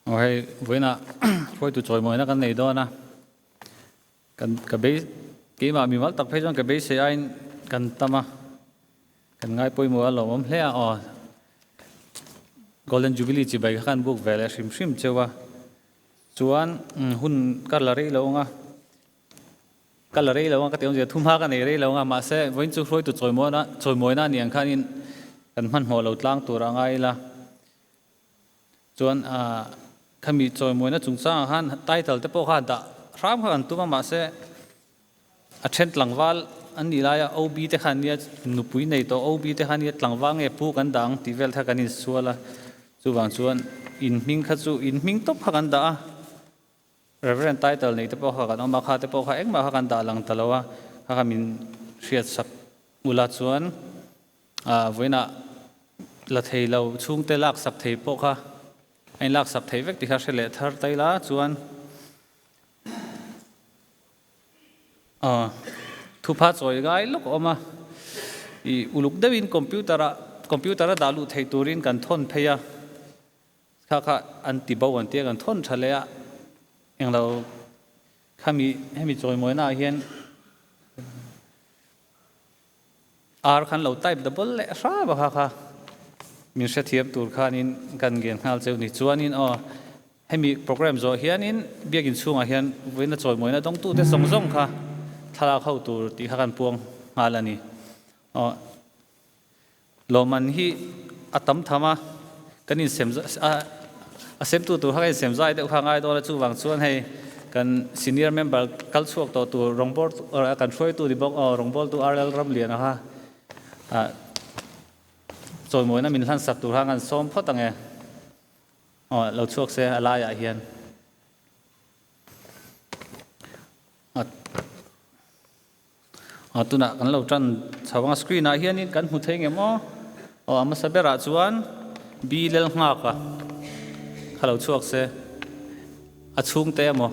Aw hei vawiinah hruaitu chawimawina kan nei dawn a, kan ka bei keimah mimal tak phei chuan ka beisei aiin kan tam a, kan ngai pawimawh a lawmawm hle a aw Golden Jubilee chibai kha kan buk ve leh hrim hrim cheu a, chuan hun ka la rei lo ang a. Ka la rei lo ang ka ti awmzia thumha ka nei rei lo ang a, mahse vawiin chu hruaitu chawimawina chawimawina a ni ang khanin kan hmanhmawh lo tlang tur a ngai ila. Chuan ah khami chawimawina chungchangah khan title te pawh kha dah hram kha kan tum a, mahse a then tlangval an nih laia OB te kha an nia nupui nei tawh OB te kha nia tlangval nge pu kan dah ang tih vel kha kan insual a, chuvang chuan in hming kha chu in hming tawp kha kan dah a. Reverend title nei te pawh kha kan awm a, kha te pawh kha engmah kha kan dah lang ta lo a, kha kha min hriat sak ula chuan ah vawiinah la thei lo chhungte lak sak thei pawh kha a in lak sak thei vek tih kha hre leh thar ta ila chuan ah thupha chawi ngai lawk a awm a, ih uluk deuhin computer ah computer a dah luh theih turin kan thawn phei a. Kha kha an ti bo an tia kan thawn tha leh a, englo khami hemi chawimawina ah hian ar khan lo type double leh hrap a kha kha min hrethiam tur khanin kan ngen nghal cheu ni. Chuanin aw hemi program zawh hianin biakin chhungah hian vawiina chawimawina dawngtute zawng zawng kha thlalak ho tur tih kha kan puang nghal a ni. Aw. Lawmman hi a tam tham a, kan insem a semtu tur kha kan insem zai deuh kha a ngai dawn a, chuvang chuan hei kan senior member kal chhuak tawh tur rawngbawr kan hruaitu ni bawk aw rawngbawltu RL Ramliana kha chawimawina min hlansak tur kha an sawm phawt ang e, aw lo chhuak se a laiah hian. Tunah kan lo tan chho ang a, screen ah hianin kan hmu thei ngem aw? Aw a hmasa berah chuan B lel nghak a, kha lo chhuak se, a chhungte emaw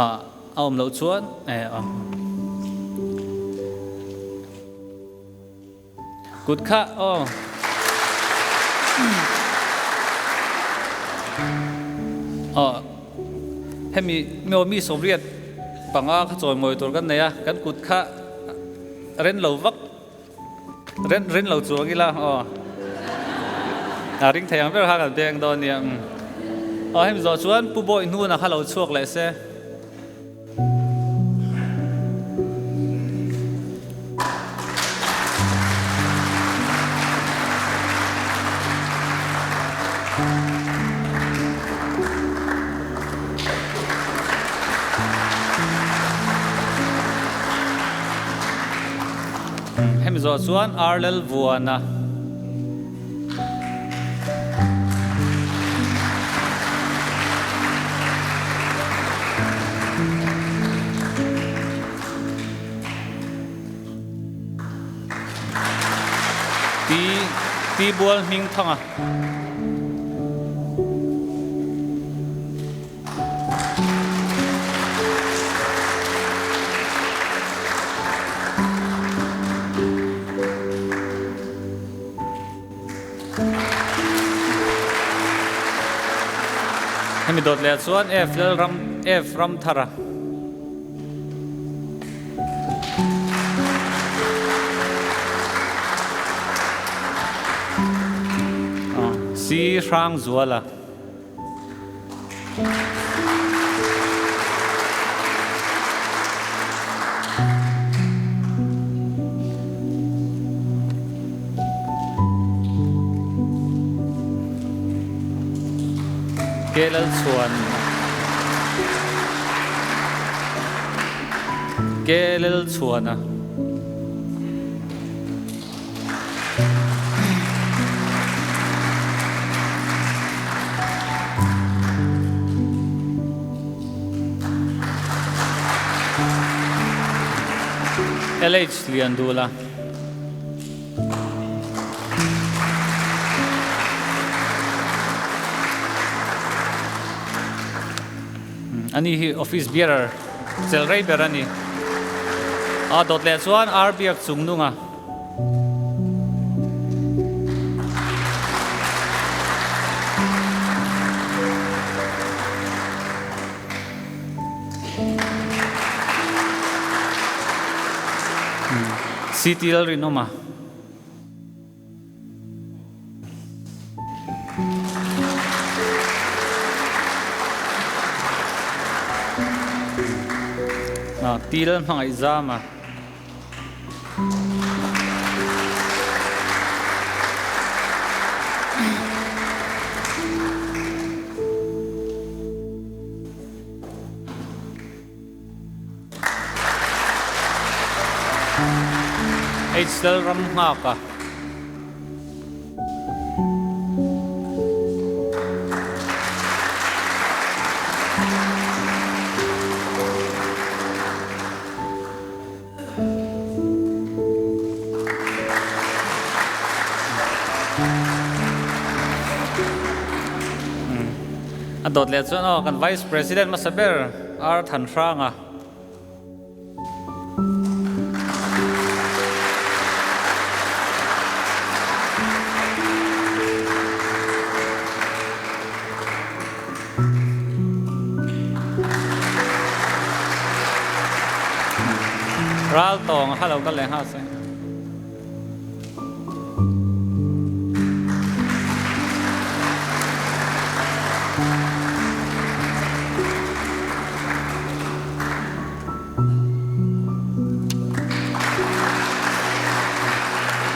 ah a awm loh chuan e aw kut kha aw. Aw hemi mi aw mi sawmriat panga kha chawimawi tur kan nei a kan kut kha ren lo vak ren ren lo chuang ila aw a ring thei ang ber kha kan beng dawn nia aw hemi zawh chuan pu bawi hnuna kha lo chhuak leh se. Hemi zawh chuan Arlel Vuana. Pi Pi Bual Hming Thanga. Hemi dawt leh chuan F Lalram F Ramthara. C Hrangzuala. Kelalchhuan Kelalchhuana. LH Liandula. Ani hi office bearer chelh rei ber a ni. A dawt leh chuan ar biak chung nung a. CT Lalrinawma. Til hmangaih zam a. H Lalram nghak a. A dawt leh chuan aw kan Vice President hmasa ber R Thanhranga. Ral tawng a lo kal leh nghal se.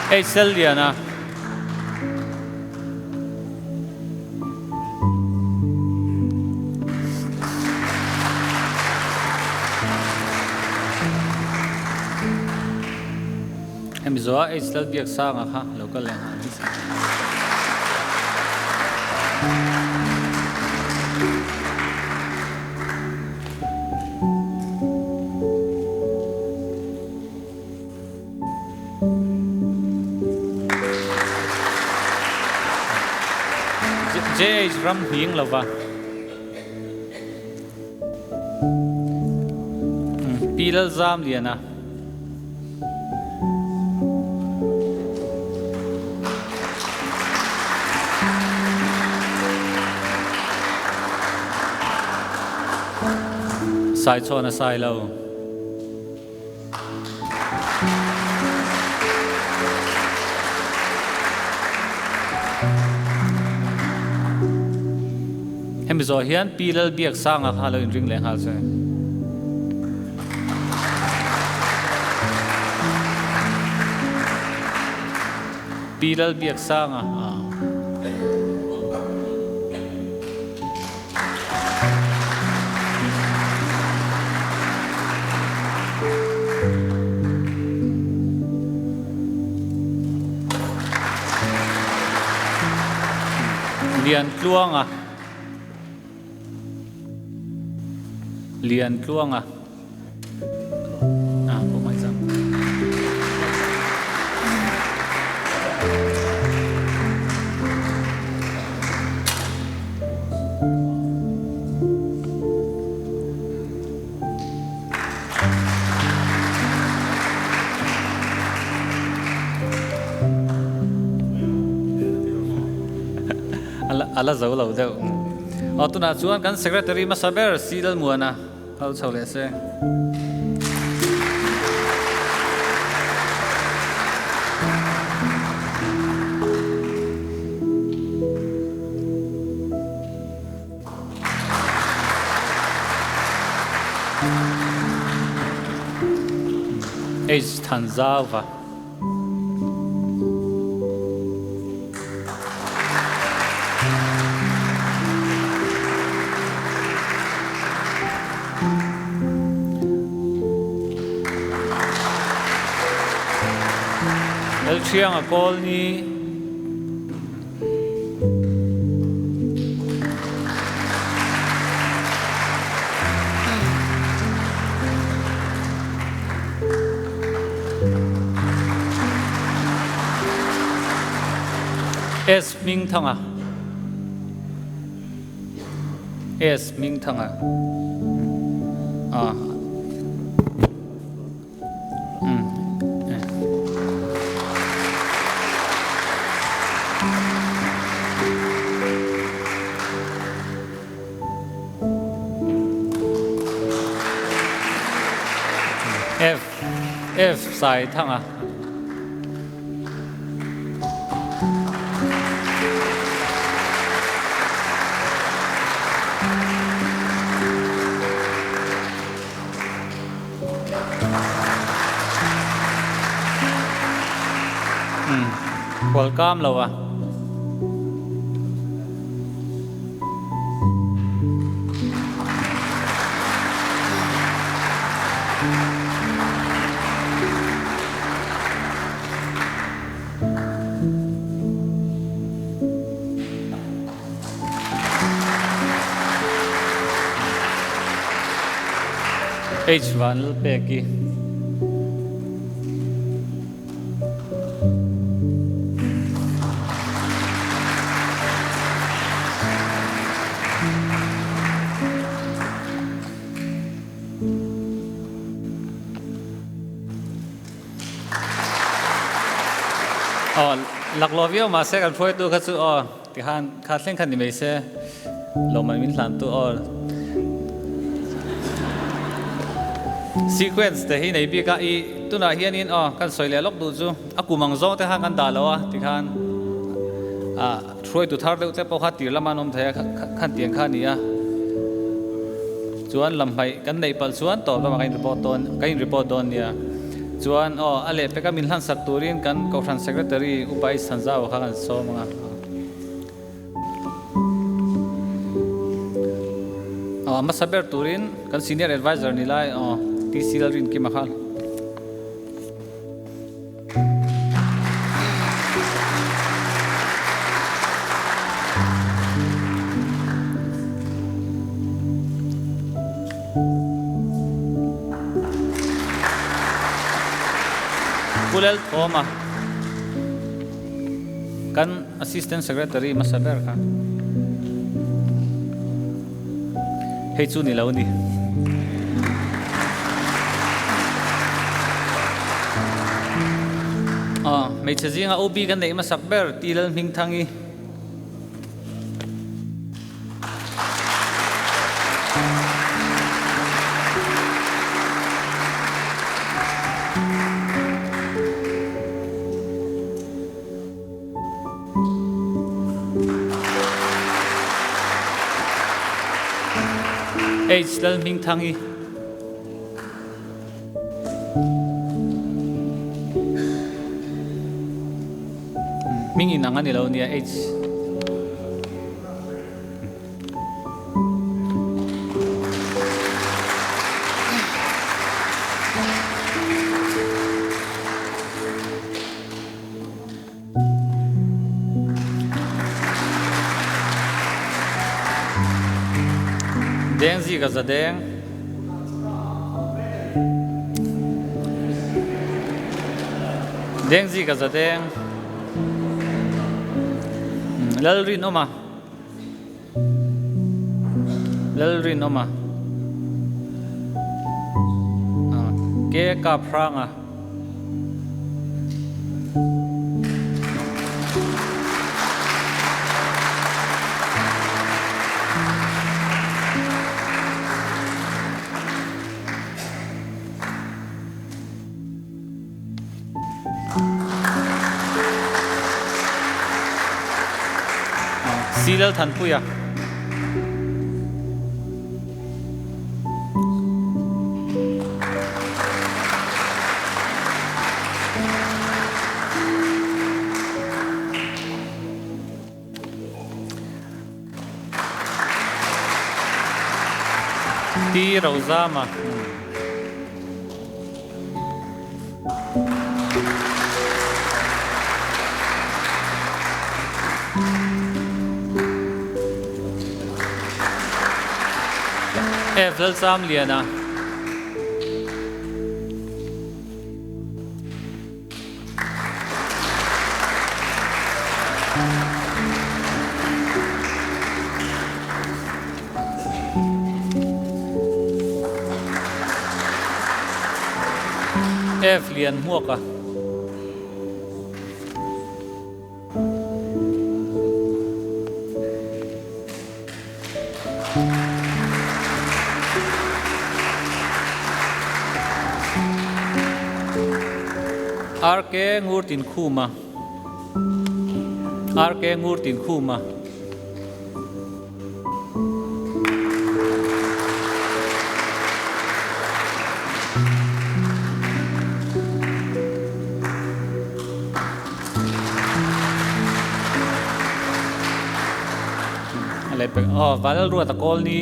Hei sel lian a. Hemi zawh ah H Lalbiaksanga kha lo kal leh nghal mai se. JH ram hing lova. Pi Lalzam Liana. Saichhawn a sai lo. Hemi zawh hian Pi Lalbiaksanga kha lo inring leh nghal che. Pi Lalbiaksanga. Liantluanga Liantluanga Ah, pawh mai chang. A la zo lo deuh. Aw tunah chuan kan secretary hmasa ber C Lalmuana Kal chho leh se. H Thanzauva. Lalṭhianga Kawlni. S Hmingthanga. S Hmingthanga a umm F F Saithanga. Khual kam lo a. H van lal pek i. Aw laklawh viau mahse kan hruaitu kha chu aw tikhan kha thleng kha ni mai se lawmman min hlan tu aw sequence te hi nei bik a i tunah hianin aw kan sawi leh lawk duh chu a kum ang zawng te khan kan dah lo a tikhan ah Hruaitu thar deuh te pawh kha tir lama an awm thei a, khan tiang kha a ni a. Chuan lamhmaih kan neih palh chuan tawp lamah kan in report dawn, kan in report dawn nia. Chuan aw a lehpeka min hlansak turin kan Kohhran Secretary Upa H Sanzau kha kan sawm ang a. Aw a hmasa ber turin kan Senior Adviser ni lai aw TC Lalrinkima kha. Pu Lalthawma, kan Assistant Secretary hmasa ber kha hei chu ni lo a ni. Aw, hmeichhe zinga OB kan neih hmasak ber Ti Lalhmingthangi. H Lalhmingthangi. Hming in ang a ni lo nia H. Deng zi ka za deng. Deng zi ka za deng. Lal rin oma. Lal rin oma. Ke ka pranga. Si Lalthanpuia. Ti Rozama. F Lalchamliana. F Lianhmuaka. RK Ngurtinkhuma. RK Ngurtinkhuma. Aw Vanlalruata Kawlni.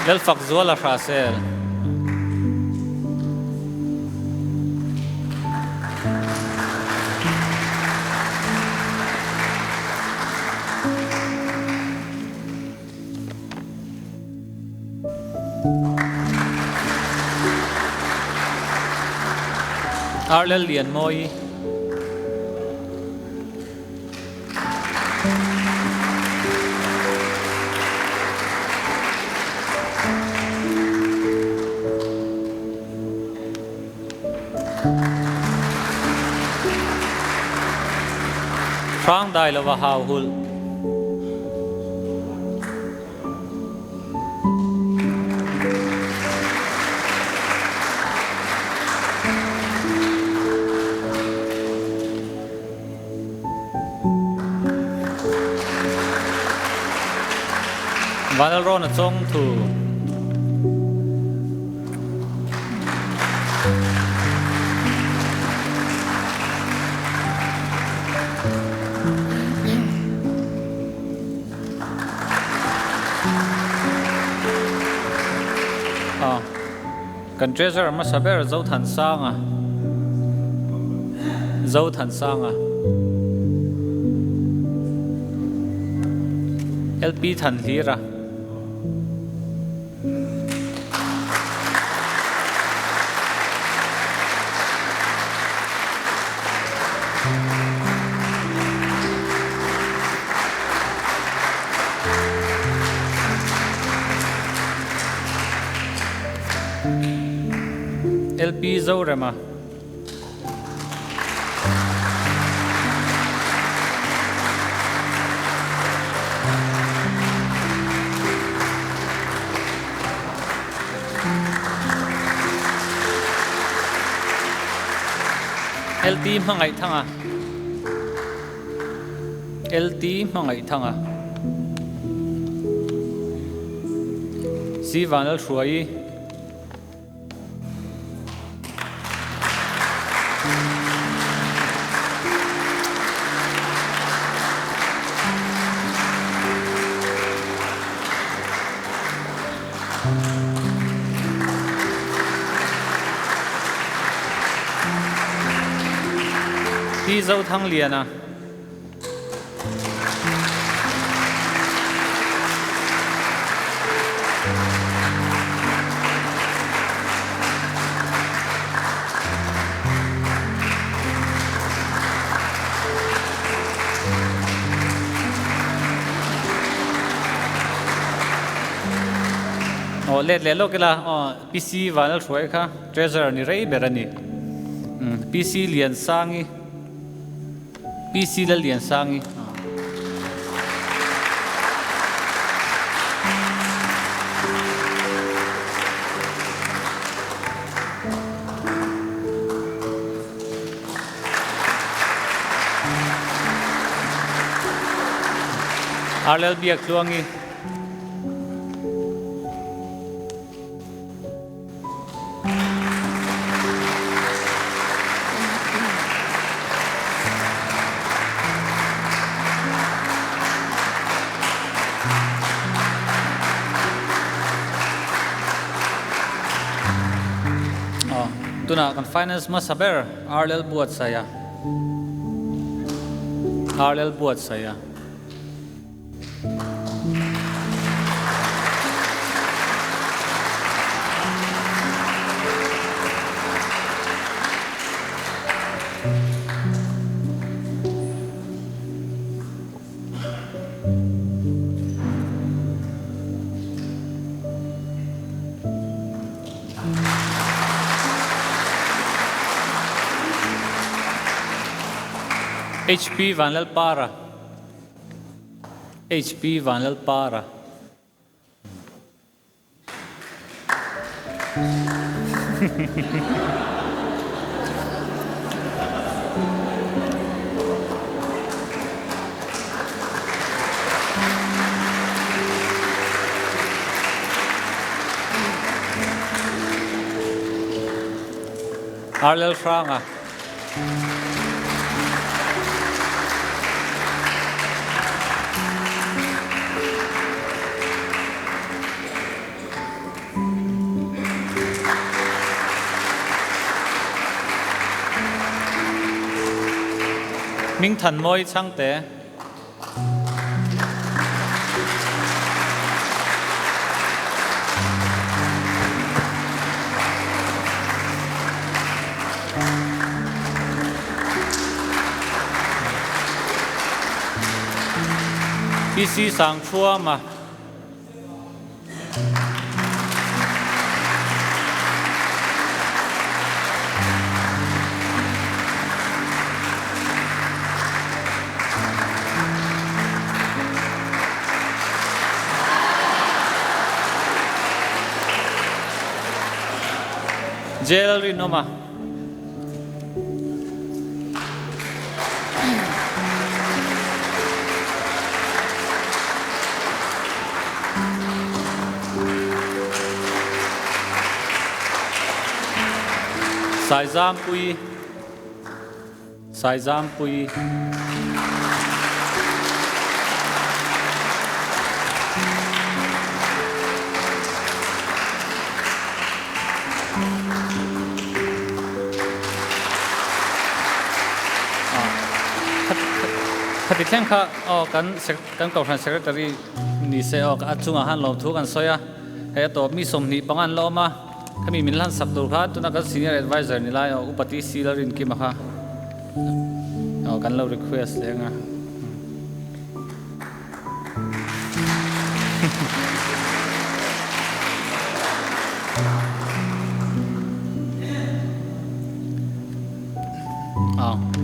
Lalfak zual a hrasel. Arlel Lianmawi. Hrang dai lova hau hulh. Vanlalrawn a chawng thu. Kan Treasurer hmasa ber Zothansanga Zothansanga LP Thanhlira. LP Zorema. LT Hmangaihthanga. LT Hmangaihthanga. Si Vanlalhruaii. Pi Zothangliana. Aw let leh lawk ila aw PC Vanlalhruai kha treasurer ni rei ber a ni. PC Liansangi. PC Lalliansangi. Arlel Biaktluangi. Tunah kan finance hmasa ber Arlel buatsaih a, Arlel buatsaih a. HP Vanlalpara HP Vanlalpara. Arlel Hranga. Hmingthanmawi Chhangte. PC Sangthuama. Jail Rinawma. Saizampuii Saizampuii. Khati thleng kha aw kan kan kohhran secretary ni se aw a chungah han lawmthu kan sawi a, hei a tawp mi 25 an la awm a, khami min hlan sak tur kha tuna kan senior adviser ni lai aw upa TC Lalrinkima kha aw kan lo request leng a.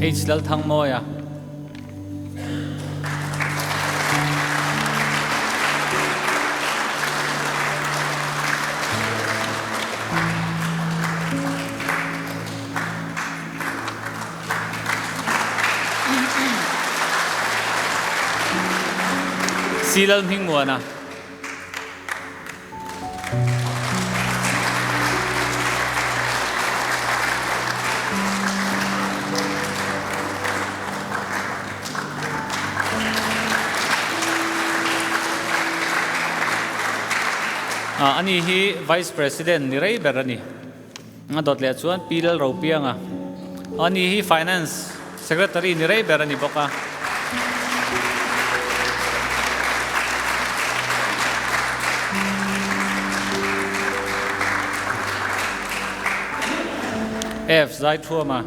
H Lalthangmawia. C Lalhmingmuana. Ani hi Vice President ni rei ber a ni. A dawt leh chuan Pi Lalropianga. Ani hi Finance Secretary ni rei ber a ni bawk a. F Zaithuama.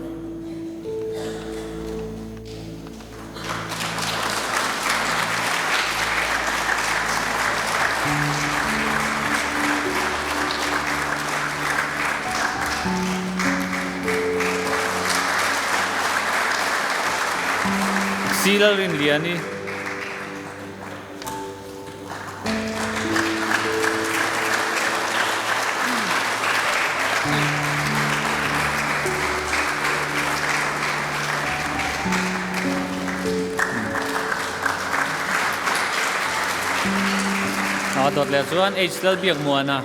C Lalrinliani. A dawt leh chuan H Lalbiakmuana.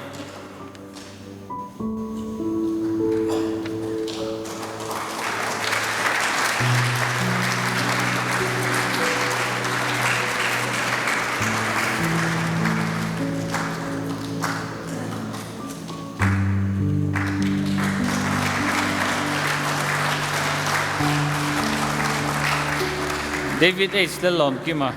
David H Lalawmkima.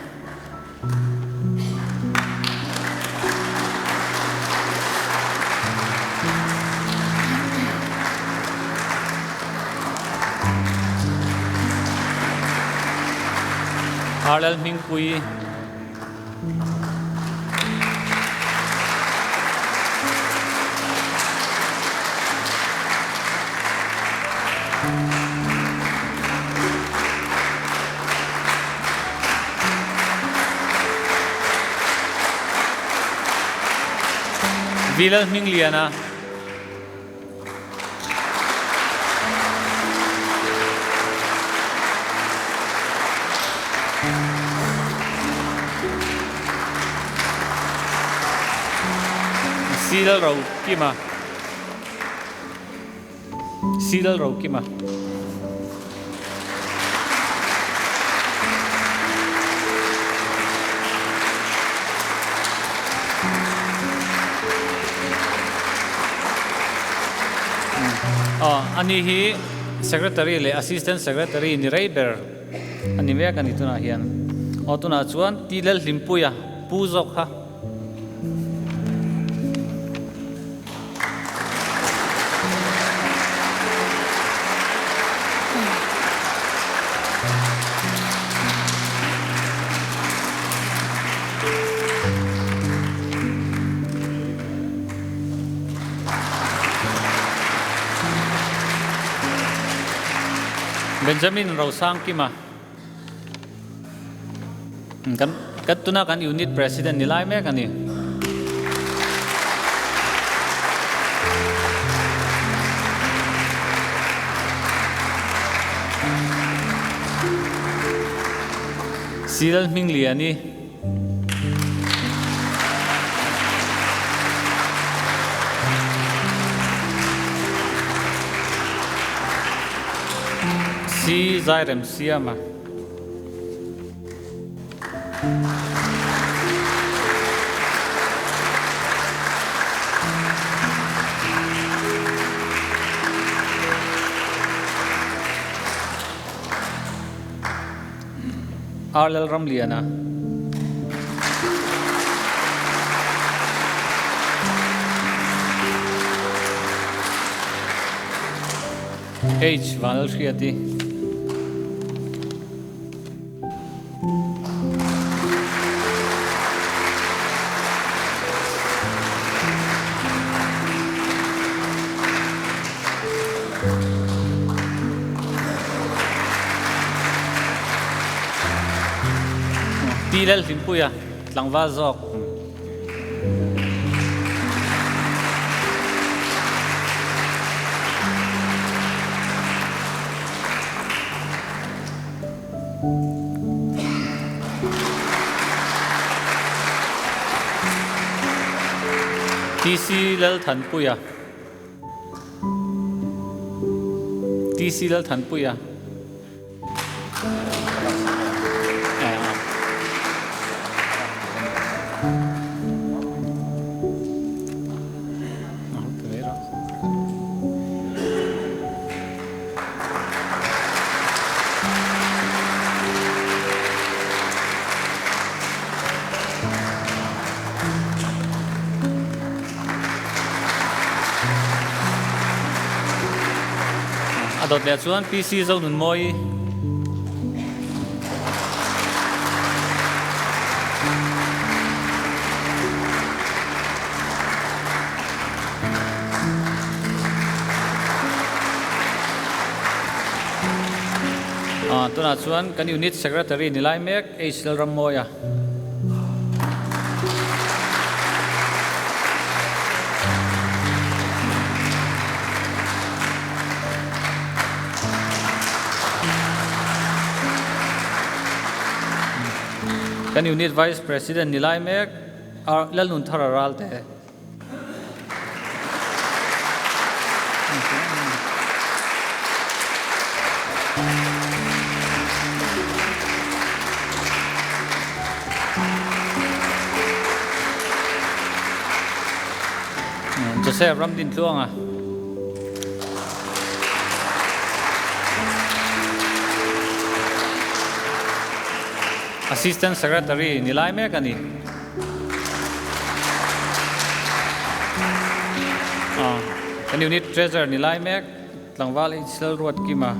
Harlal Hmingpui. V Lalhmingliana. C Lalrokima. C Lalrokima. Ani hi Secretary leh Assistant Secretary ni rei ber a ni mek a ni tunah hian. Aw tunah chuan Ti Lalhlimpuia pu zawk kha. Benjamin Rosangkima. Kan kan tuna kan unit president ni lai mek a ni. Silal Hmingliani. Si Zairem Siama. R Lalramliana. H Vanlalhriati. Pi Lalhlimpuia tlangval zawk. TC Lalthanpuia TC Lalthanpuia. A dawt leh chuan PC Zonunmawi. Tunah chuan kan Unit Secretary ni lai mek H Lalrammawia. Kan Unit Vice President ni lai mek Lalnunthara Ralte. Joseph Ramdintluanga. Assistant Secretary ni lai mek a ni. Kan unit treasurer ni lai mek tlangval Israel Ruat Kima.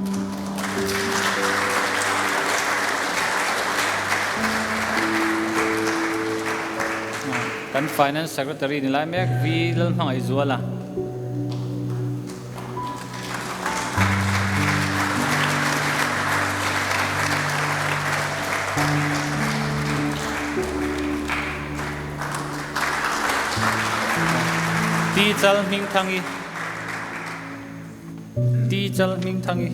Kan finance secretary ni lai mek V Lalhmangaih Zuala. Ti Chal Hmingthangi Ti Chal Hmingthangi.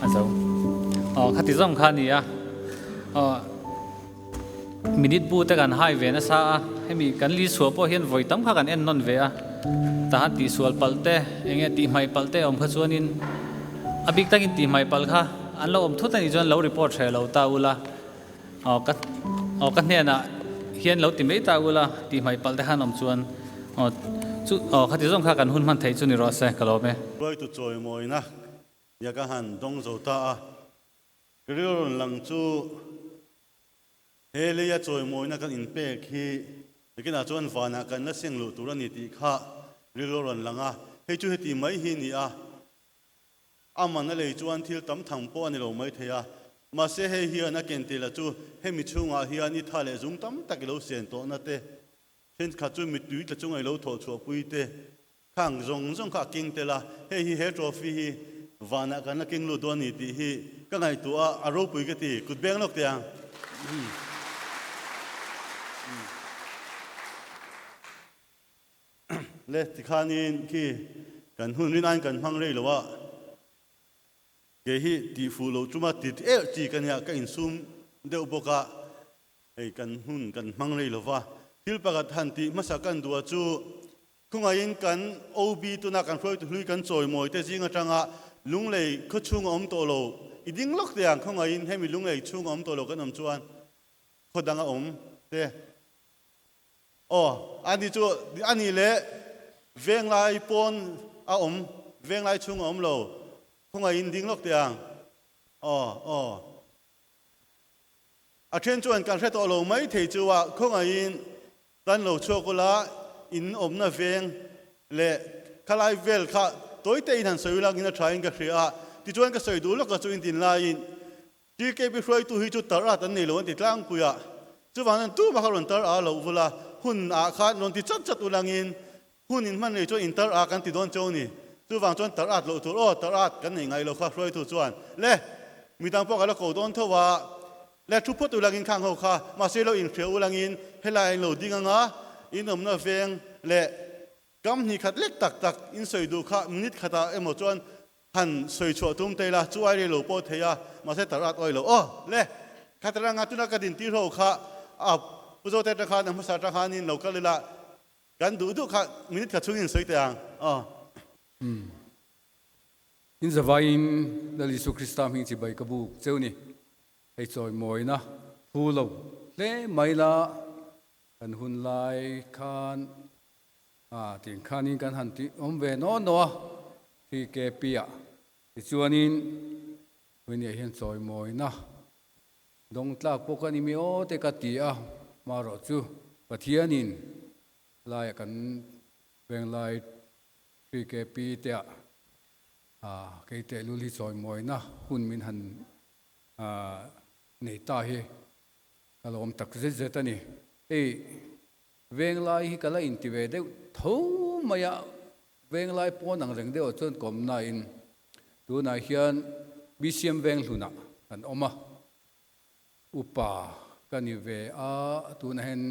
A zo. Aw khati zawng kha a ni a. Aw minute bu te kan hai ve nasa a, hemi kan li chhuah pawh hian vawi tam kha kan en nawn ve a, tahan tihsual palh te enge tihhmaih palh te a awm kha chuanin a bik takin tihhmaih palh kha an lo awm thut a nih chuan lo report hreh lo ta ula. Aw ka aw ka hnenah hian lo ti mai ta ula tih hmaih palh te khan awm chuan aw chu aw khati zawng kha kan hun hman theih chu ni rawh se ka lawm e. Hruaitu chawimawina nia ka han dawng zo ta a, ka rilru rawn lang chu he leia chawimawina kan inpek hi nakinah chuan vanah kan la seng luh tur a ni tih kha rilru rawn lang a, hei chu heti mai hi ni a. A man a lei chuan thil tam tham pawh a ni lo mai thei a, mahse hei hian a ken tila chu hemi chhungah hian i tha leh zung tam tak i lo sian tawhna te, thenkhat chu mittui tla chunga i lo thawh chhuahpui te, khang zawng zawng kha a keng tel a, hei hi he trophy hi vanah kan la keng lut dawn a ni tih hi ka ngaihtuah a, a ropui ka ti, kut beng lawk teh ang. Le tikhanin khi kan hun rin aiin kan hmang rei lo a, kei hi tih fuh loh chuma ti erh chi ka nia, ka insum deuh bawk a, hei kan hun kan hmang rei lo va. Thil pakhat han tih hmasa kan duh a chu khawngaihin kan OB tuna kan hruaitu hlui kan chawimawi te zing atanga lunglei khaw chhunga awm tawh lo i ding lawk teh ang, khawngaihin hemi lunglei chhunga awm tawh lo kan awm chuan khaw danga awm te. Aw, ani chu a nih leh venglai pawn a awm, venglai chhung a awm lo, khawngaihin ding lawk teh ang. Aw, aw. A then chuan kan hre tawh lo mai thei chu a, khawngaihin kan lo chhuak ula, in awmna veng leh khalai vel kha tawi tein han sawi ula, in a thain ka hria a, tichuan ka sawi duh lawk a chu in tin laiin TKP hruaitu hi chu tar at an nei lo an ti tlangpui a, chuvang chuan tumah kha rawn tar a loh vul a, hun ah khan rawn ti chat chat ulangin hun in hman rei chuan in tar a kan ti dawn cheu ni, chuvang chuan tar at loh tur aw tar at kan nei ngai lo kha hruaitu chuan le midang pawh ka la ko dawn tho a, le thu phawt ulangin khang ho kha mahse lo inhria ulangin helai in lo ding anga in awmna veng leh Kam hnih khat lek tak tak in sawi duh kha minute khatah emaw chuan han sawi chhuah tum te ila chu ai rei lo pawh thei a, mahse tar at awi lo. Aw le, khat ranga tuna ka din tir ho kha a Pu Zote atang khan a hmasa atang khanin lo kal ila kan duh duh kha minute khat chhungin sawi teh ang. Aw. Umm. In zavaiin Lal Isu Krista hming chibai ka buk cheu ni. Hei chawimawina phu lo hle mai la kan hun lai khan A tih khanin kan han tih awm ve naw naw a, TKP ah tichuanin Winnie hian chawimawina dawng tlak pawh ka ni mi aw te ka ti a, marawh chu Pathianin laiah kan venglai TKP te ah kei tehlul hi chawimawina hun min han nei ta hi ka lawm tak zet zet a ni. Hei. Venglai hi ka la inti ve deuh tho mai a, Venglai pawn ang reng deuhah chuan ka awm nain tunah hian BCM Venghlunah kan awm a, upa ka ni ve a, tunah hian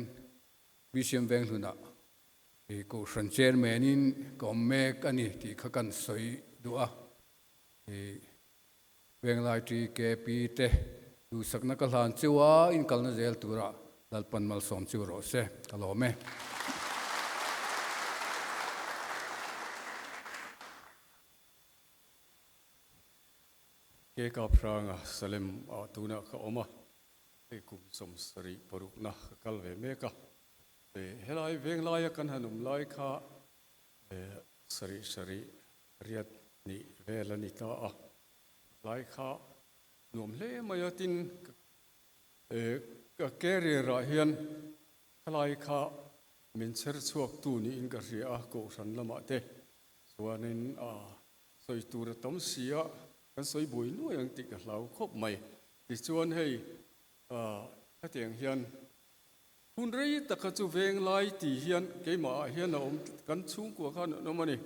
BCM Venghlunah i Kohhran Chairman in ka awm mek a ni tih kha kan sawi duh a, i Venglai TKP te duhsakna ka hlan chu a inkalna zel tura Lalpan malsawm chu rawh se, ka lawm e. Ke Kapranga Salem ah tunah ka awm a, hei kum 76 na ka kal ve mek a. Helai Venglaia kan han awm lai kha sarih sarih riat hnih vel a ni ta a, lai kha nuam hle mai a, tin ka career ah hian khalai kha min chher chhuak tu niin ka hria a, kohhran lamah te chuanin a. Sawi tur a tam si a, kan sawi buai nuai ang tih ka hlau khawp mai. Tichuan hei hetiang hian hun rei taka chu veng lai tih hian keimah ah hian a awm, kan chhungkua khan an awm a ni.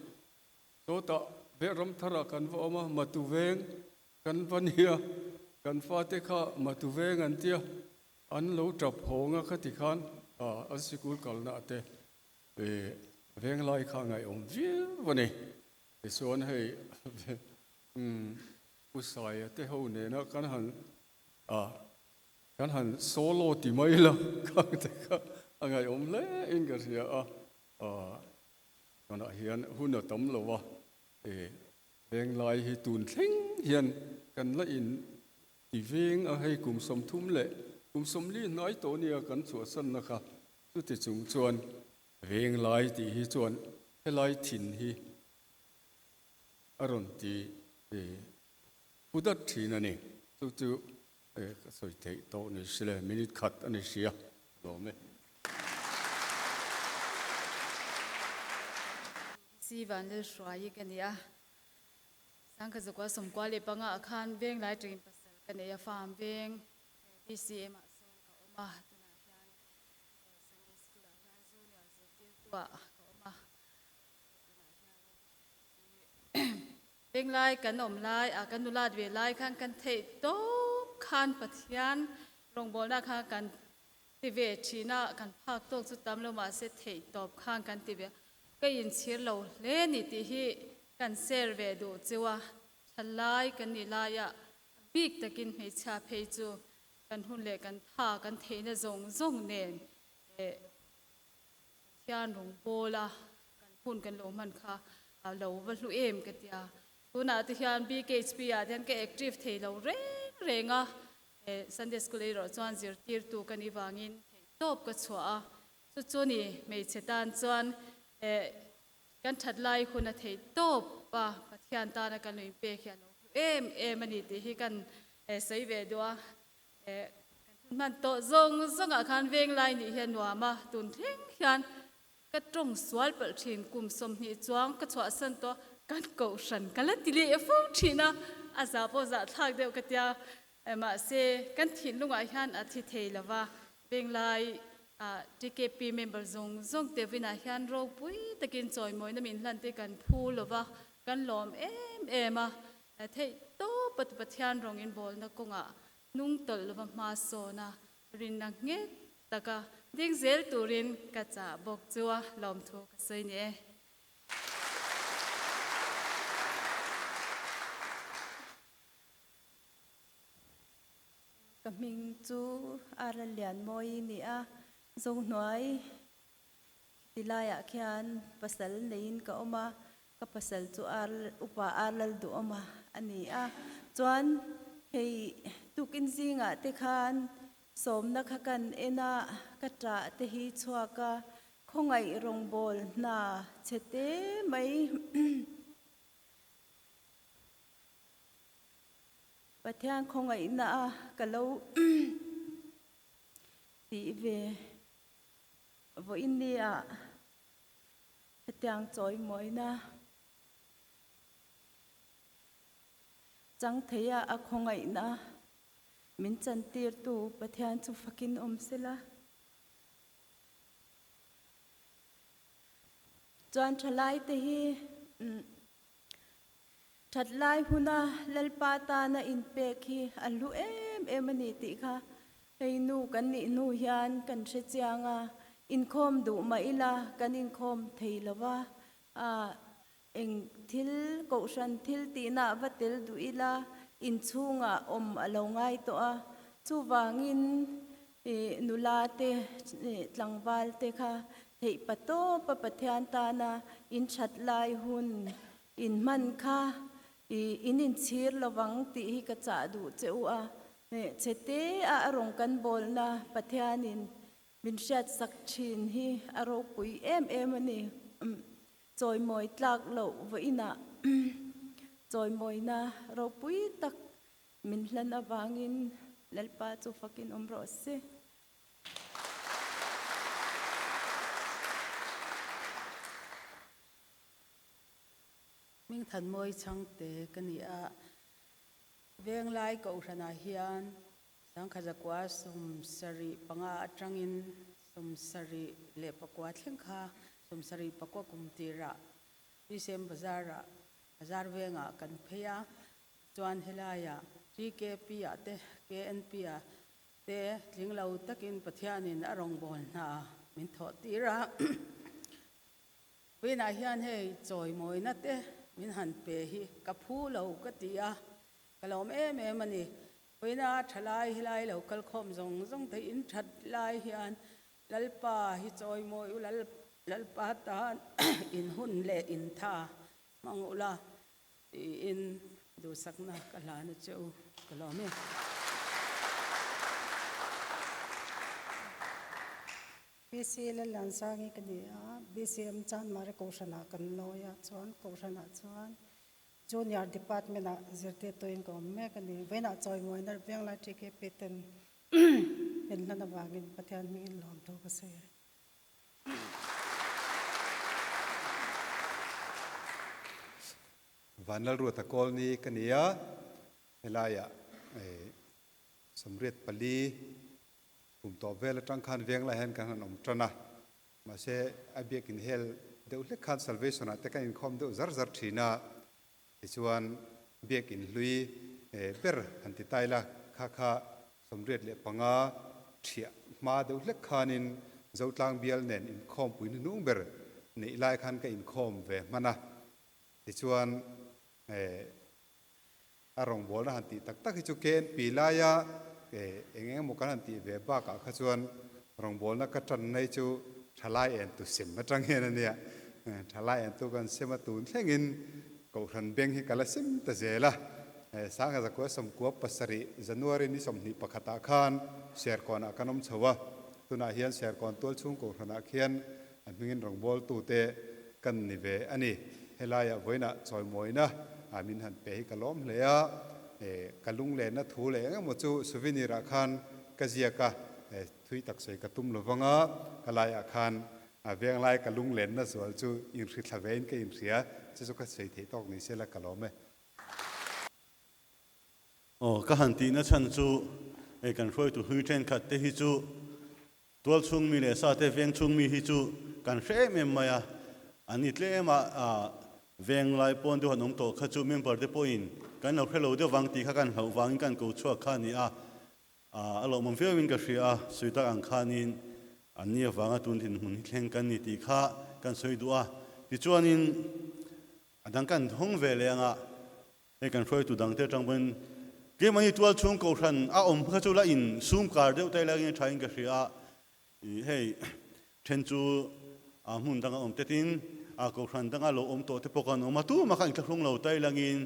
Sawtah veh ram tharah kan va awm a, Matu veng kan va nia, kan fate kha Matu veng an tia, an lo tap hawng a khati khan an sikul kalna te veng lai kha ngaihawm viau a ni. Tichuan hei Pu Saia te ho nena kan han kan han solo ti mai la khang te kha a ngaihawm hle in ka hria a, tunah hian hun a tam lo a, venglai hi tun thleng hian kan la in ti veng a, hei kum 30 leh kum 40 hnai tawh nia kan chhuahsanna kha chuti chung chuan Venglai tih hi chuan helai thin hi a rawn ti pu dat thin a ni. Chu chu ka sawi theih tawh ni si le, minute khat a ni sia, lawm e. Si Vanlalhruai ka ni a, Sangkhat zakua 95 ah khan Venglai tangin pasal ka nei a, farm veng BCM ah sawn ka awm a, tunah hian Sunday School ah hian Junior zirtirtu ah ka awm a, tunah hian Venglai kan awm lai ah kan nulat ve lai khan kan theih tawp khan Pathian rawngbawlna kha kan ti ve thin a, kan phak tawk chu tam lo mahse theih tawp khan kan ti ve a, ka inchhir lo hle ni tih hi kan share ve duh chiu a, thalai kan nih laiah bik takin hmeichhia phei chu Kan hun leh kan tha kan theihna zawng zawng nen eh Pathian rawngbawla kan hun kan lo hman kha a lo va hlu em ka tia. Tunah te hian BKHP ah te hian ka active thei lo reng reng a, eh Sunday School erawh chuan zirtirtu ka nih vangin theihtawp ka chhuah a, chu chu ni hmeichhe tan chuan eh kan that lai hun a theihtawp a, Pathian tana kan lo inpek hi a lo hlu em em a ni tih hi kan sawi ve duh a, kan hun hman tawh zawng zawngah khan venglai nih hi a nuam a, tun thleng hian ka tawng sual palh thin, kum 20 chuang ka chhuahsan tawh kan kohhran ka la ti leh fo thin a, a zah pawh zah thlak deuh ka tia, mahse kan thinlungah hian a thi thei lo va, venglai TKP member zawng zawng te vinah hian ropui takin chawimawina min hlan te kan phu lo va, kan lawm em em a. Theih tawp a Pathian rawng inbawlna kawngah hnung tawlh lova hma sawn a, rinna nghet taka ding zel turin ka chah bawk chu a lawmthu ka sawi ni e. Ka hming chu Aral Lianmawi ni a, Zohnuai Ti laiah khian pasal neiin ka awm a, ka pasal chu ar upa ar lal duhawm a a ni a. Chuan hei tukin zingah te khan sawmna kha kan en a, ka ṭah te hi chhuak a, khawngaih rawngbâwl hna chhe te mai. Pathian khawngaihna a ka lo tih ve. Vawiin nia hetiang chawimawina chang theia a khawngaihna min chantirtu Pathian chu fakin awm sela. Chuan thalaite hi that lai huna Lalpa tana inpek hi a hlu em em a ni tih kha hei nu kan nih hnu hian kan hre chiang a, inkhawm duh mah ila kan inkhawm thei lo va, eng thil kohhran thil tihna va tel duh ila inchhungah awm a lo ngai tawh a, chuvangin nula te tlangval te kha theih patawpa Pathian tana inthat lai hun In hman kha i in inchhir lovang tih hi ka chah duh che u a, che te a a rawn kan bawlna Pathianin min hriatsak thin hi a ropui em em a ni. Chawimawi tlak loh vawiinah chawimawina ropui tak min hlan avangin Lalpa chu fakin awm rawh se. Hmingthanmawi Chhangte ka ni a, Venglai Kohhranah hian Sangkhazakua 75 atangin 79 thleng kha 79 kum tirah BCM Bazar-ah Bazar vengah kan phei a, chuan helaiah TKP-ah te KNP-ah te tling lo takin Pathianin a rawngbâwl hna min thawh tir a. Vawiinah hian hei chawimawina te min han pe hi ka phu lo ka ti a, ka lawm em em a ni. Vawiina thalai helai lo kal khawm zawng zawng te in that lai hian Lalpa hi chawimawi u Lalpa tan in hun leh in tha hmang ula tiin duhsakna ka hlan a che u ka lawm e. PC Lalliansangi ka ni a, BCM Chanmari Kohhranah kan lawi a, chuan Kohhranah chuan Junior Department ah zirtirtuin ka awm mek a ni. Vawiinah chawimuaina Venglai TKP ten min hlan avangin Pathian hmingin lawmthu ka sawi e. Vanlalruata Kawlni ka ni a, helaiah 84 Kum tawp vel atang khan veng lai hian kan han awm tan a, mahse a biakin hel deuh hlek khan Salvation ah te kan inkhawm deuh zar zar thin a, tichuan biakin hlui ber han ti tai la, kha kha 85 thiah hma deuh hlek khanin Zotlang bial nen inkhawmpui hnuhnung ber neih lai khan ka inkhawm ve hman a, tichuan A rawngbawlna han tih tak tak hi chu KNP laia eng eng emaw kan han tih ve bakah kha chuan rawngbawlna ka tan nay chu thalai en tu sem atang hian a nia. Thalai en tu kan sem a tun thlengin Kohhran beng hi ka la sem ta zel a. Sangha 97 January ni 21 ah khan Serkawnah kan awm chho a. Tunah hian Serkawn tualchhung Kohhranah khian A hmingin rawngbawltute kan ni ve a ni. Helaiah vawiinah chawimawina min han pe hi ka lawm hle a, ka lunglenna thu leh eng emaw chu souvenir ah khan ka ziak a, thui tak sawi ka tum lo vang a, ka laiah khan venglai ka lunglenna zual chu inhri thla vein ka inhria, chu chu ka sawi theih tawk ni sela ka lawm e. Aw, ka han tihna chhan chu hei kan hruaitu hlui thenkhat te hi chu Tual chhung mi leh sa te veng chhung mi hi chu kan hre em em mai a, an ni tlem a, veng lai pawn deuh an awm tawh kha chu member te pawhin kan lo hre lo deuh vang tih kha kan hlauh vangin kan ko chhuak kha a ni a, a lawmawm viauin ka hria a, sawi tak ang khanin an ni avanga tun dinhmun hi thleng kan ni tih kha kan sawi duh a, tichuanin a dang kan hawng ve leh anga. Hei kan hruaitu dangte atang pawhin keimahni tual chhung kohhran a awm kha chu la in sum kar deuh tai laiin a thain ka hria a, ih hei then chu a hmun danga awm tetin a kohhran danga lo awm tawh te pawh khan awm a, tumah kha inthlahrung lo tai langin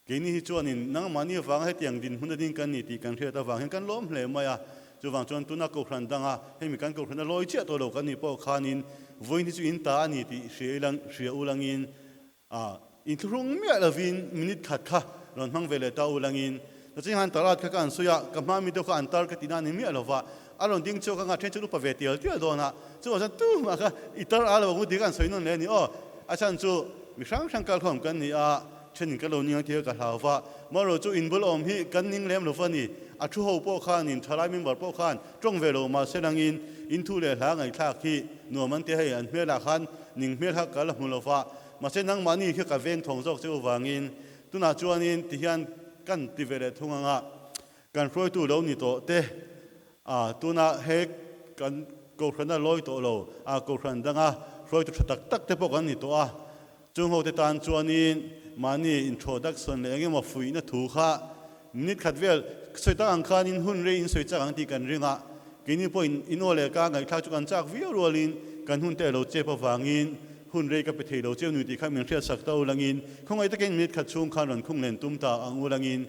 keini hi chuanin nangmahni avanga hetiang dinhmun a ding kan ni tih kan hriat avang hian kan lawm hle mai a, chuvang chuan tuna kohhran danga hemi kan kohhran a lawi chiah tawh lo kan nih pawh khanin vawiin hi chu in ta a ni tih hria ilang hria ulangin A, inthlahrung miah lovin minute khat kha rawn hmang ve leh ta u langin, Nachin han tar at kha ka an sawi a, ka hma mi deuh kha an tar ka tihna a ni miah lova, a rawn ding chhuak anga then chu upa ve tial tial dawn a, chuvang chuan tumah kha i tar a lo ang u tih kha an sawi nawn leh a ni aw. A chhan chu mi hrang hrang kal khawm kan ni a, thenin ka lo ning ang tih kha ka hlau va, marawh chu inbul awm hi kan ning lem lova ni, a thu ho pawh khanin thalai member pawh khan tawng ve lo mahse langin in thu leh hla ngaihthlak hi nuam an ti hei an hmelah khan ning hmel kha ka la hmu lova, Mahse nangmahni khi ka veng thawng zawk che uvangin tunah chuanin tihian kan ti ve leh thung anga kan hruaitu lo ni tawh te a tuna he kan kohhrana lawi tawh lo a kohhran danga hruaitu tha tak tak te pawh kan ni tawh a, chung ho te tan chuanin mahni introduction leh engemaw fuihna thu kha minute khat vel sawi tak ang khanin hun rei in sawi chak ang tih kan ring a, keini pawhin in aw leh ka ngaihthlak chu kan chak viau rualin kan hun te a lo chep avangin hun rei ka pe thei lo cheu nui tih kha min hriatsak ta ulangin khawngaih takin minute khat chhung khan rawn khung len tum ta ang ulangin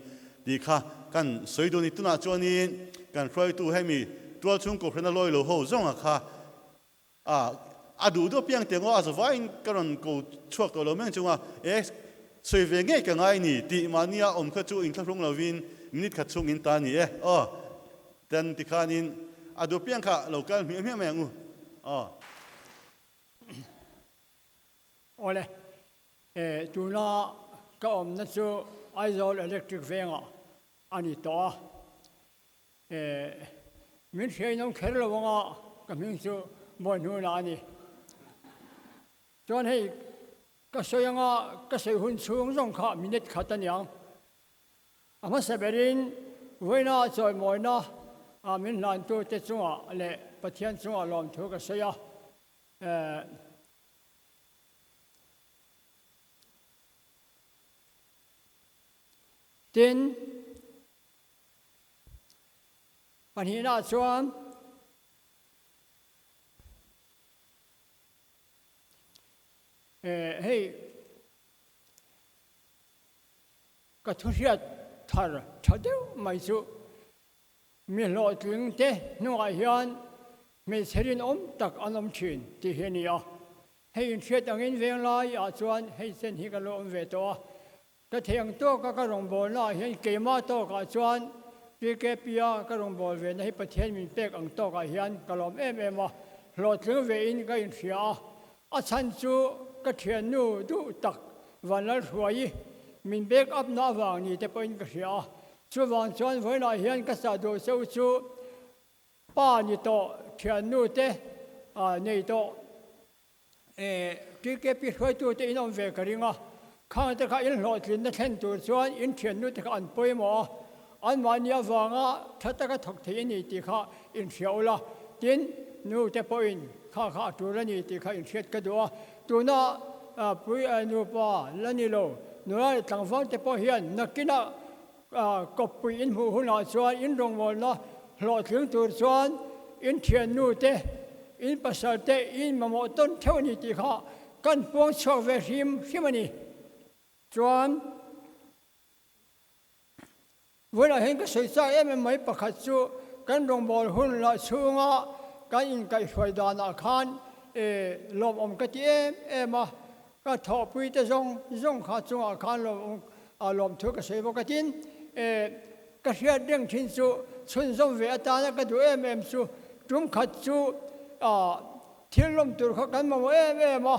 tih kha kan sawi duh a ni. Tunah chuanin kan hruaitu hemi tual chhung kohhrana lawi lo ho zawnga kha A, a duh duh piang teh ngaw a zavaiin ka rawn ko chhuak tawh lo meng chunga e sawi ve ngei ka ngai ni tih mahnia awm kha chu inthlahrung lovin minute khat chhung in ta ni e aw ten tikhanin a duh piang kha lo kal hmiah hmiah mai ang u aw. Awle. Tuna ka awmna chu Aizawl Electric vengah a ni tawh a. Min hriain awm kher lo anga ka hming chu Bawihnuna a ni. Chuan hei ka sawi anga ka sawi hun chhung zawng kha minute khat a niang. A hmasa berin vawiina chawimawina min hlantute chungah leh Pathian chungah lawmthu ka sawi a. Tin, pahnihnaah chuan hei Ka thuhriat thar tha deuh mai chu mi hlawhtling te hnungah hian hmeichhe rinawm tak an awm thin tih hi a ni a. Hei inhriat angin venglai ah chuan hei chen hi ka lo awm ve tawh a. Ka thei ang tawka ka rawngbawlna ah hian keimah tawkah chuan PKP a ka rawngbâwl vena hi Pathian min pek ang tawkah hian ka lawm em em a, hlawhtling vein ka inhria a. A chhan chu ka thiannu duh tak Vanlalhruaii min back up na avang ni te pawhin ka hria a, chuvang chuan vawiinah hian ka chah duh cheu chu pa ni tawh thiannu te nei tawh TKP hruaitu te in awm ve ka ring a, khang te kha in hlawhtlinna thlen tur chuan in thiannu te kha an pawimawh a, anmahni avanga tha taka thawk thei a ni tih kha inhria ula, tin nu te pawhin kha kha a tul a ni tih kha inhriat ka duh a, tuna pui nupa la ni lo nula leh tlangval te pawh hian nakinah kawppui in hmuh hunah chuan in rawngbawlna hlawhtling tur chuan in thiannu te, in pasal te in mamawh tawn theuh a ni tih kha kan puang chhuak ve hrim hrim a ni. Chuan. Vawilah hian ka sawi chak em em mai pakhat chu kan rawngbâwl hun lah chhunga kan inkaihhruai danah khan lawmawm ka ti em em a, ka thawhpui te zawng zawng kha chungah khan lawmawm lawmthu ka sawi bawk a tin ka hriat reng thin chu chhunzawm ve atana ka duh em em chu tum khat chu thil lawm tur kha kan mamawh em em a,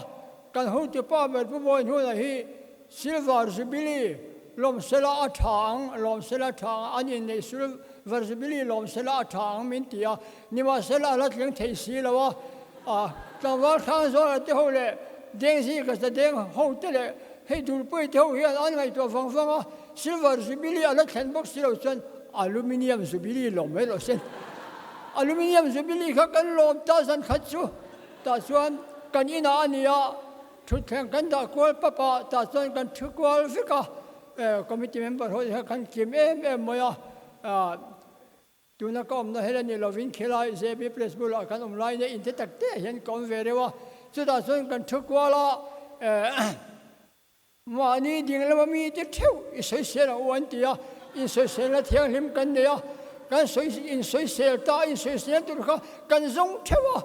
kan hotupa ber Pu Bawihnuna hi Silver Jubilee lawmsela a tha ang, lawmsela a tha ang, an inneih Silver Jubilee lawmsela a tha ang min ti a, nimahsela a la tling thei si lo a, a tlangval hrang zawla te ho leh Dengzi ka za deng ho te leh hei Dulpui te ho hian an ngaihtuah vang vang a, Silver Jubilee a la thlen bawk si lo chuan Aluminium Jubilee lawm mai rawh se. Aluminium Jubilee kha kan lawm ta zan khat chu tah chuan kan inah a ni a. Thutthleng kan dah kual pap a, tah chuan kan thu kual vek a, committee member ho hian kan kim em em mai a, tuna ka awmna hel a ni lovin khilai JB Place bulah kan awm lai nia inte tak te hian ka awm ve reuh a, chutah chuan kan thu kual a, mahni ding lama mite theuh i sawisel ang u an ti a, insawiselna thianghlim kan nei a, kan sawi insawisel ta insawisel tur kha kan zawng theuh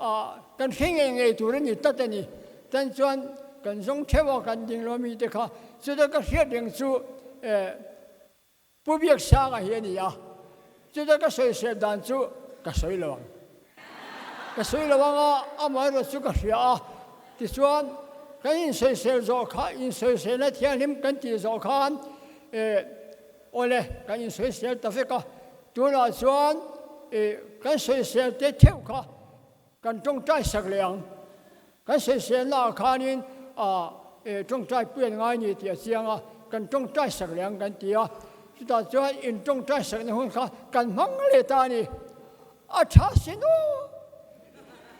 a. Kan hre ngei ngei tur a ni tlat a ni. Tan chuan kan zawng theuh a, kan ding lo mi te kha. Chuta ka hriat reng chu Pu Biaksanga hi a ni a. Chuta ka sawisel dan chu ka sawi lo ang. Ka sawi lo ang a, amaherawh chu ka hria a. Tichuan kan insawisel zawh kha, insawiselna thianghlim kan tih zawh khan awle kan insawisel ta vek a. Tunah chuan kan sawisel te theuh kha Kan tawngtai sak leh ang. Kan sawiselna ah khanin a tawngtai pui an ngai ni tih a chiang a, kan tawngtai sak leh ang kan ti a. Chutah chuan in tawngtai sakna hun kha kan hmang leh ta a ni. A tha si nuam.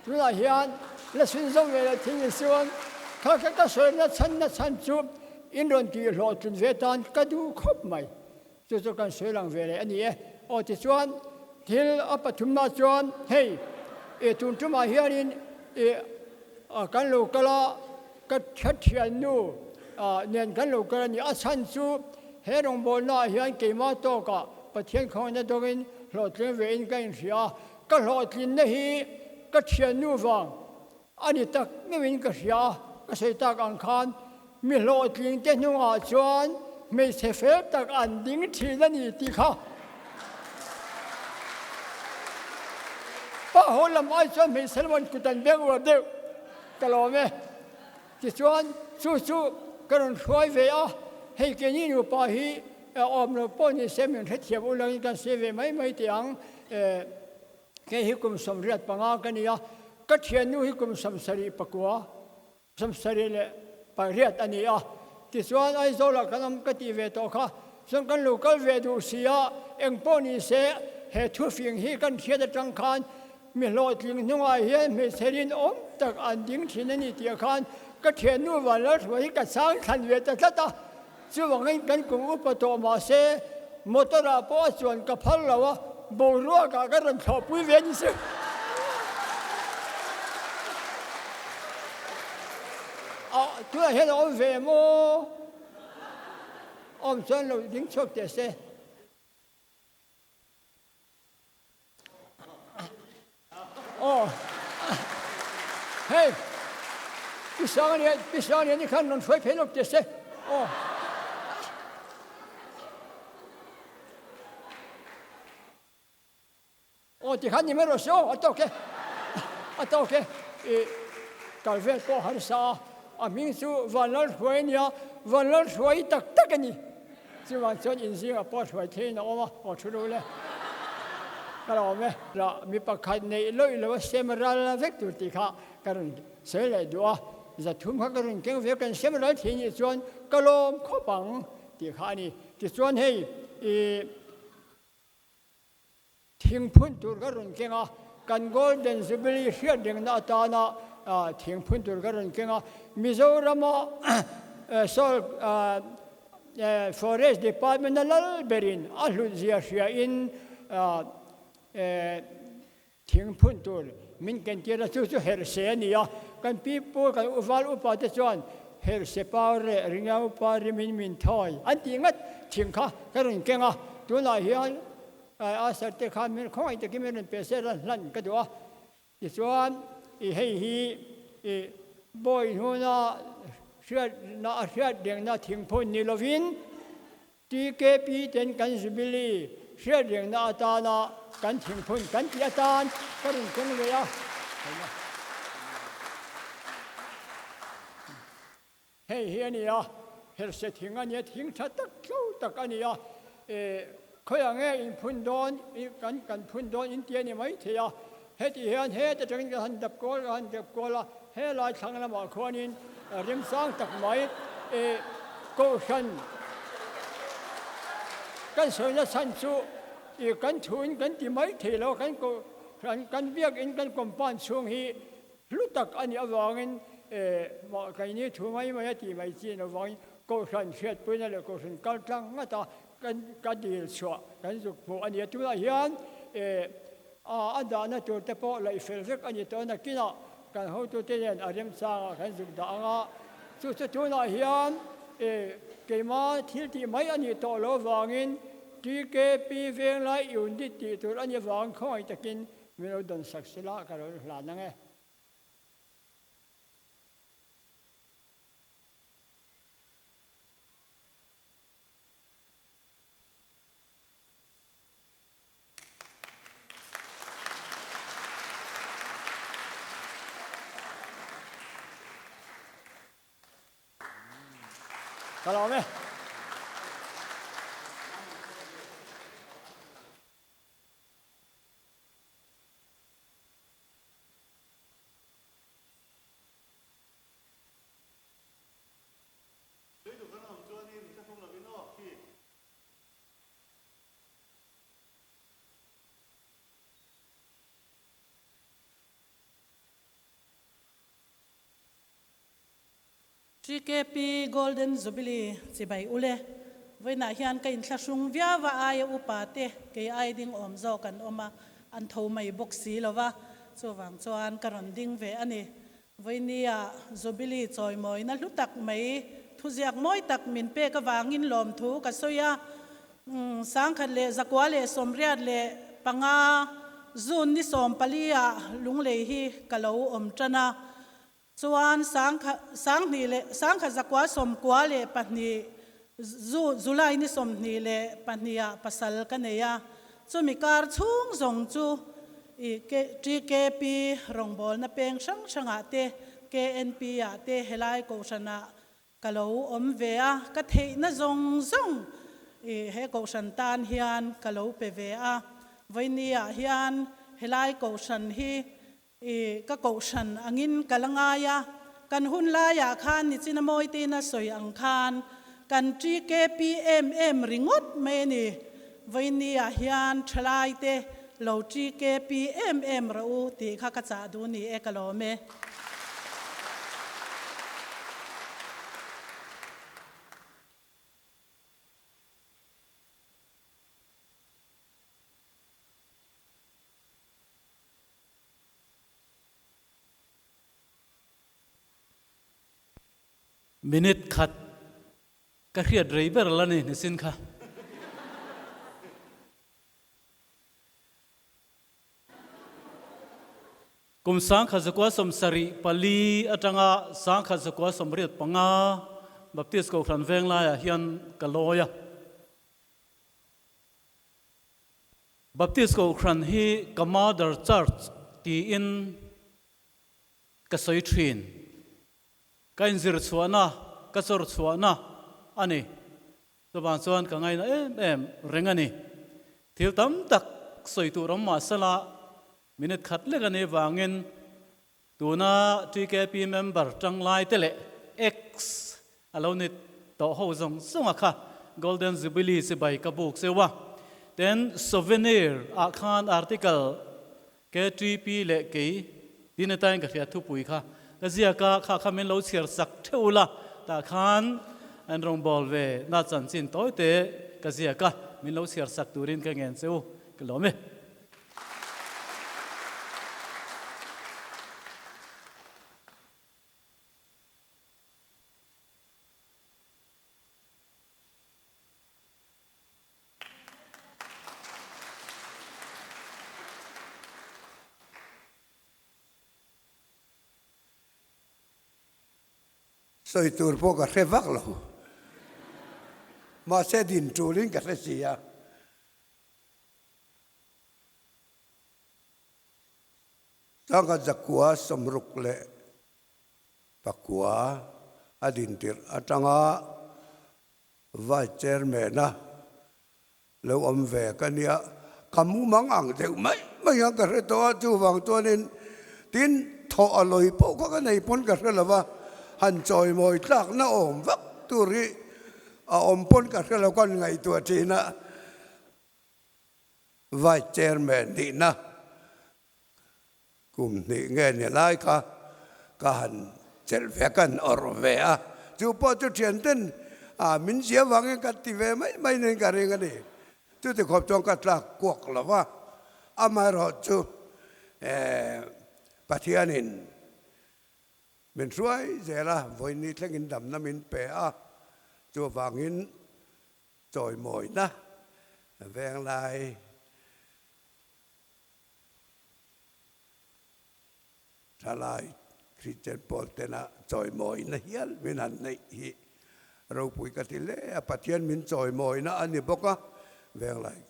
Tunah hian la chhunzawm ve leh thil ni chuan kha kha ka sawina chhanna chhan chu in rawn tih hlawhtlin ve tan ka duh khawp mai. Chu chu kan sawi lang ve leh a ni e. Aw tichuan thil a pathumna chuan hei i tun tumah hianin i kan lo kal a, ka thiannu nen kan lo kal a ni. A chhan chu he rawngbawlnaah hian keimah tawkah Pathian khawngaihna dawngin hlawhtling vein ka inhria a, ka hlawhtlinna hi ka thiannu vang A ni tak meuhin ka hria a, ka sawi tak ang khan mi hlawhtling te hnungah chuan hmeichhe fel tak an ding thin a ni tih kha pa ho lam ai chuan hmeichhe lam an kut an beng uar deuh ka lawm e. Tichuan chu chu. ka rawn hruai ve a, hei keini nupa hi awm lo pawh ni se min hrethiam ulangin kan sawi ve mai mai teh ang. Kei hi kum 85 ka ni a, ka thiannu hi kum 74, 78 a ni a. Tichuan Aizawlah kan awm ka tih ve tawh kha, chuan kan lo kal ve duh si a, eng pawh ni se he thufing hi kan hriat atang khan mi hlawhtling hnungah hian hmeichhe rinawm tak an ding thin a ni tih khan ka thiannu Vanlalhruai hi ka chang thlan ve ta tlat a. Chuvangin kan kum upa tawh mah se motor ah pawh a chuan ka phal lo a, boruak ah ka rawn thlawhpui ve a ni si. Ah, tunah hian a awm ve em aw? Awm chuan lo ding chhuak teh se. Aw hei pi sang ania pi sang ania ni khan rawn hruai phei lawk teh se aw aw tikhan ni mai rawh se aw a tawk e a tawk e i kal vel pawh harsa a a hming chu Vanlalhruai ania Vanlalhruai tak tak a ni. Chuvang chuan inzingah pawh hruai theiin a awm a, aw thu ru le. Ka lo awm e. La mi pakhat neih lawih lo a sem ral vek tur tih kha ka rawn sawi leh duh a, 300 kha ka rawn keng ve kan sem ral thei nih chuan ka lawm khawp ang tih kha a ni. Tichuan hei i Thingphun tur ka rawn keng a, kan Golden Jubilee hriat rengna atana thingphun tur ka rawn keng a, Mizorama Soil Forest Department a lal berin a hlut zia hriain thingphun tur min kentir a, chu chu herhse a ni a, kan pipu kan uval upa te chuan herhse par leh ringau par rimin min thawi an tih ngat thing kha ka rawn keng a, tunah hian A serte khan min khawngaih takin min rawn pe se ran hlan ka duh a, tichuan i hei hi i bawi hnuna hriatna a hriat rengna thingphun ni lovin TKP ten kan Jubilee hriat rengna atana kan thingphun kan tih atan ka rawn keng leh a. Hei hi a ni a, herhse thing a nia, thing tha tak tlo tak a ni a, e khawiah nge in phun dawn, kan kan phun dawn in ti a ni mai thei a, heti hian heta tangin ka han dap kual ka han dap kual a, helai thlang lamah khuanin remchang tak mai e kohhran kan sawina chhan chu i kan thuin kan ti mai thei lo, kan kohhran kan biakin kan compound chhung hi Hlu tak a nih avangin mah keini thu mai mai a tih mai chin avangin Kohhran hriatpuina leh Kohhran kal tlang ngat a ka dil chhuah kan zuk hmuh a ni a. Tunah hian a dahna tur te pawh laih fel vek a ni tawh a, nakinah kan hotute nen a remchangah kan zuk dah ang a. Chu chu tunah hian keima thil tih mai a nih tawh lo avangin TKP Venglai Unit tih tur a nih avangin khawngaih takin Min lo dawn sak sila ka lo hlan ang e. Ka lawm e. TKP Golden Jubilee chibai ule, vawiinah hian ka inthlahrung viau a, aia upa te kei ai ding awm zawk an awm a, an tho mai bawk si lo va, chuvang chuan ka rawn ding ve a ni. Vawinia Jubilee chawimawina hlu tak mai thuziak mawi tak min pek avangin lawmthu ka sawi a, 1985 June ni 14 ah Lunglei hi ka lo awm tan a, Chuan 1992 July ni 22 ah pasal ka nei a, chumi kar chhung zawng chu i TKP rawngbawlna peng hrang hrangah te, KNP ah te helai kohhranah. Ka lo awm ve a, ka theihna zawng zawng i he kohhran tan hian ka lo pe ve a. Vawinia hian helai kohhran hi i ka kohhran angin ka la ngai a, kan hun laiah khan nichina Mawitina sawi ang khan kan TKP em em ringawt mai a ni. Vawinia hian thalaite lo TKP em em rawh u tih kha ka chah duh ni e ka lawm e. Minute khat ka hriat rei ber la ni nisin kha. Kum 1974 atanga 1985 Baptist Kohhran Venglaiah hian ka lawi a. Baptist Kohhran hi ka mother church tiin ka sawi thin. Ka inzir chhuahna, ka chawr chhuahna a ni. Chuvang chuan ka ngaina em em reng a ni. Thil tam tak sawi tur awm mah sela minute khat lek a nih vangin tuna TKP member tanglai te leh ex a lo ni tawh ho zawng zawng a kha Golden Jubilee chibai ka buk zeuh a. Tin, souvenir ah khan article KTP leh kei tin atain ka hriat thupui kha ka ziak a, kha kha min lo chhiar sak theuh ula, tah khan an rawngbâwl ve na chanchin tawi te ka ziak a, min lo chhiar sak turin ka ngen che u, ka lawm e. Sawi tur pawh ka hre vak lo. Mahse din tulin ka hre si a. Sangha zakua sawmruk leh pakua a din tirh atanga Vice Chairman a lo awm ve ka nia, ka mumang ang deuh mai mai a ka hre tawh a, chuvang chuanin tin thawh a lawi pawh kha ka nei pawn ka hre lo va, han chawimawi tlakna awm vak tur hi a awm pawn ka hre lo ka ngaihtuah thin a, Vice Chairman nihna Kum hnih nge ni lai kha ka han chelh ve ka han awrh ve a, chu pawh chu thian ten a min zia vangin ka ti ve mai mai nen ka ring a ni. Chuti khawp chuan ka tlak kuak lo va, amaherawh chu Pathianin min hruai zel a, vawiin thlengin damna min pe a, chuvangin chawimawina venglai Thalai Kristian pawl tena chawimawina hial min han neih hi ropui ka ti hle a, Pathian min chawimawina a ni bawk a, Venglai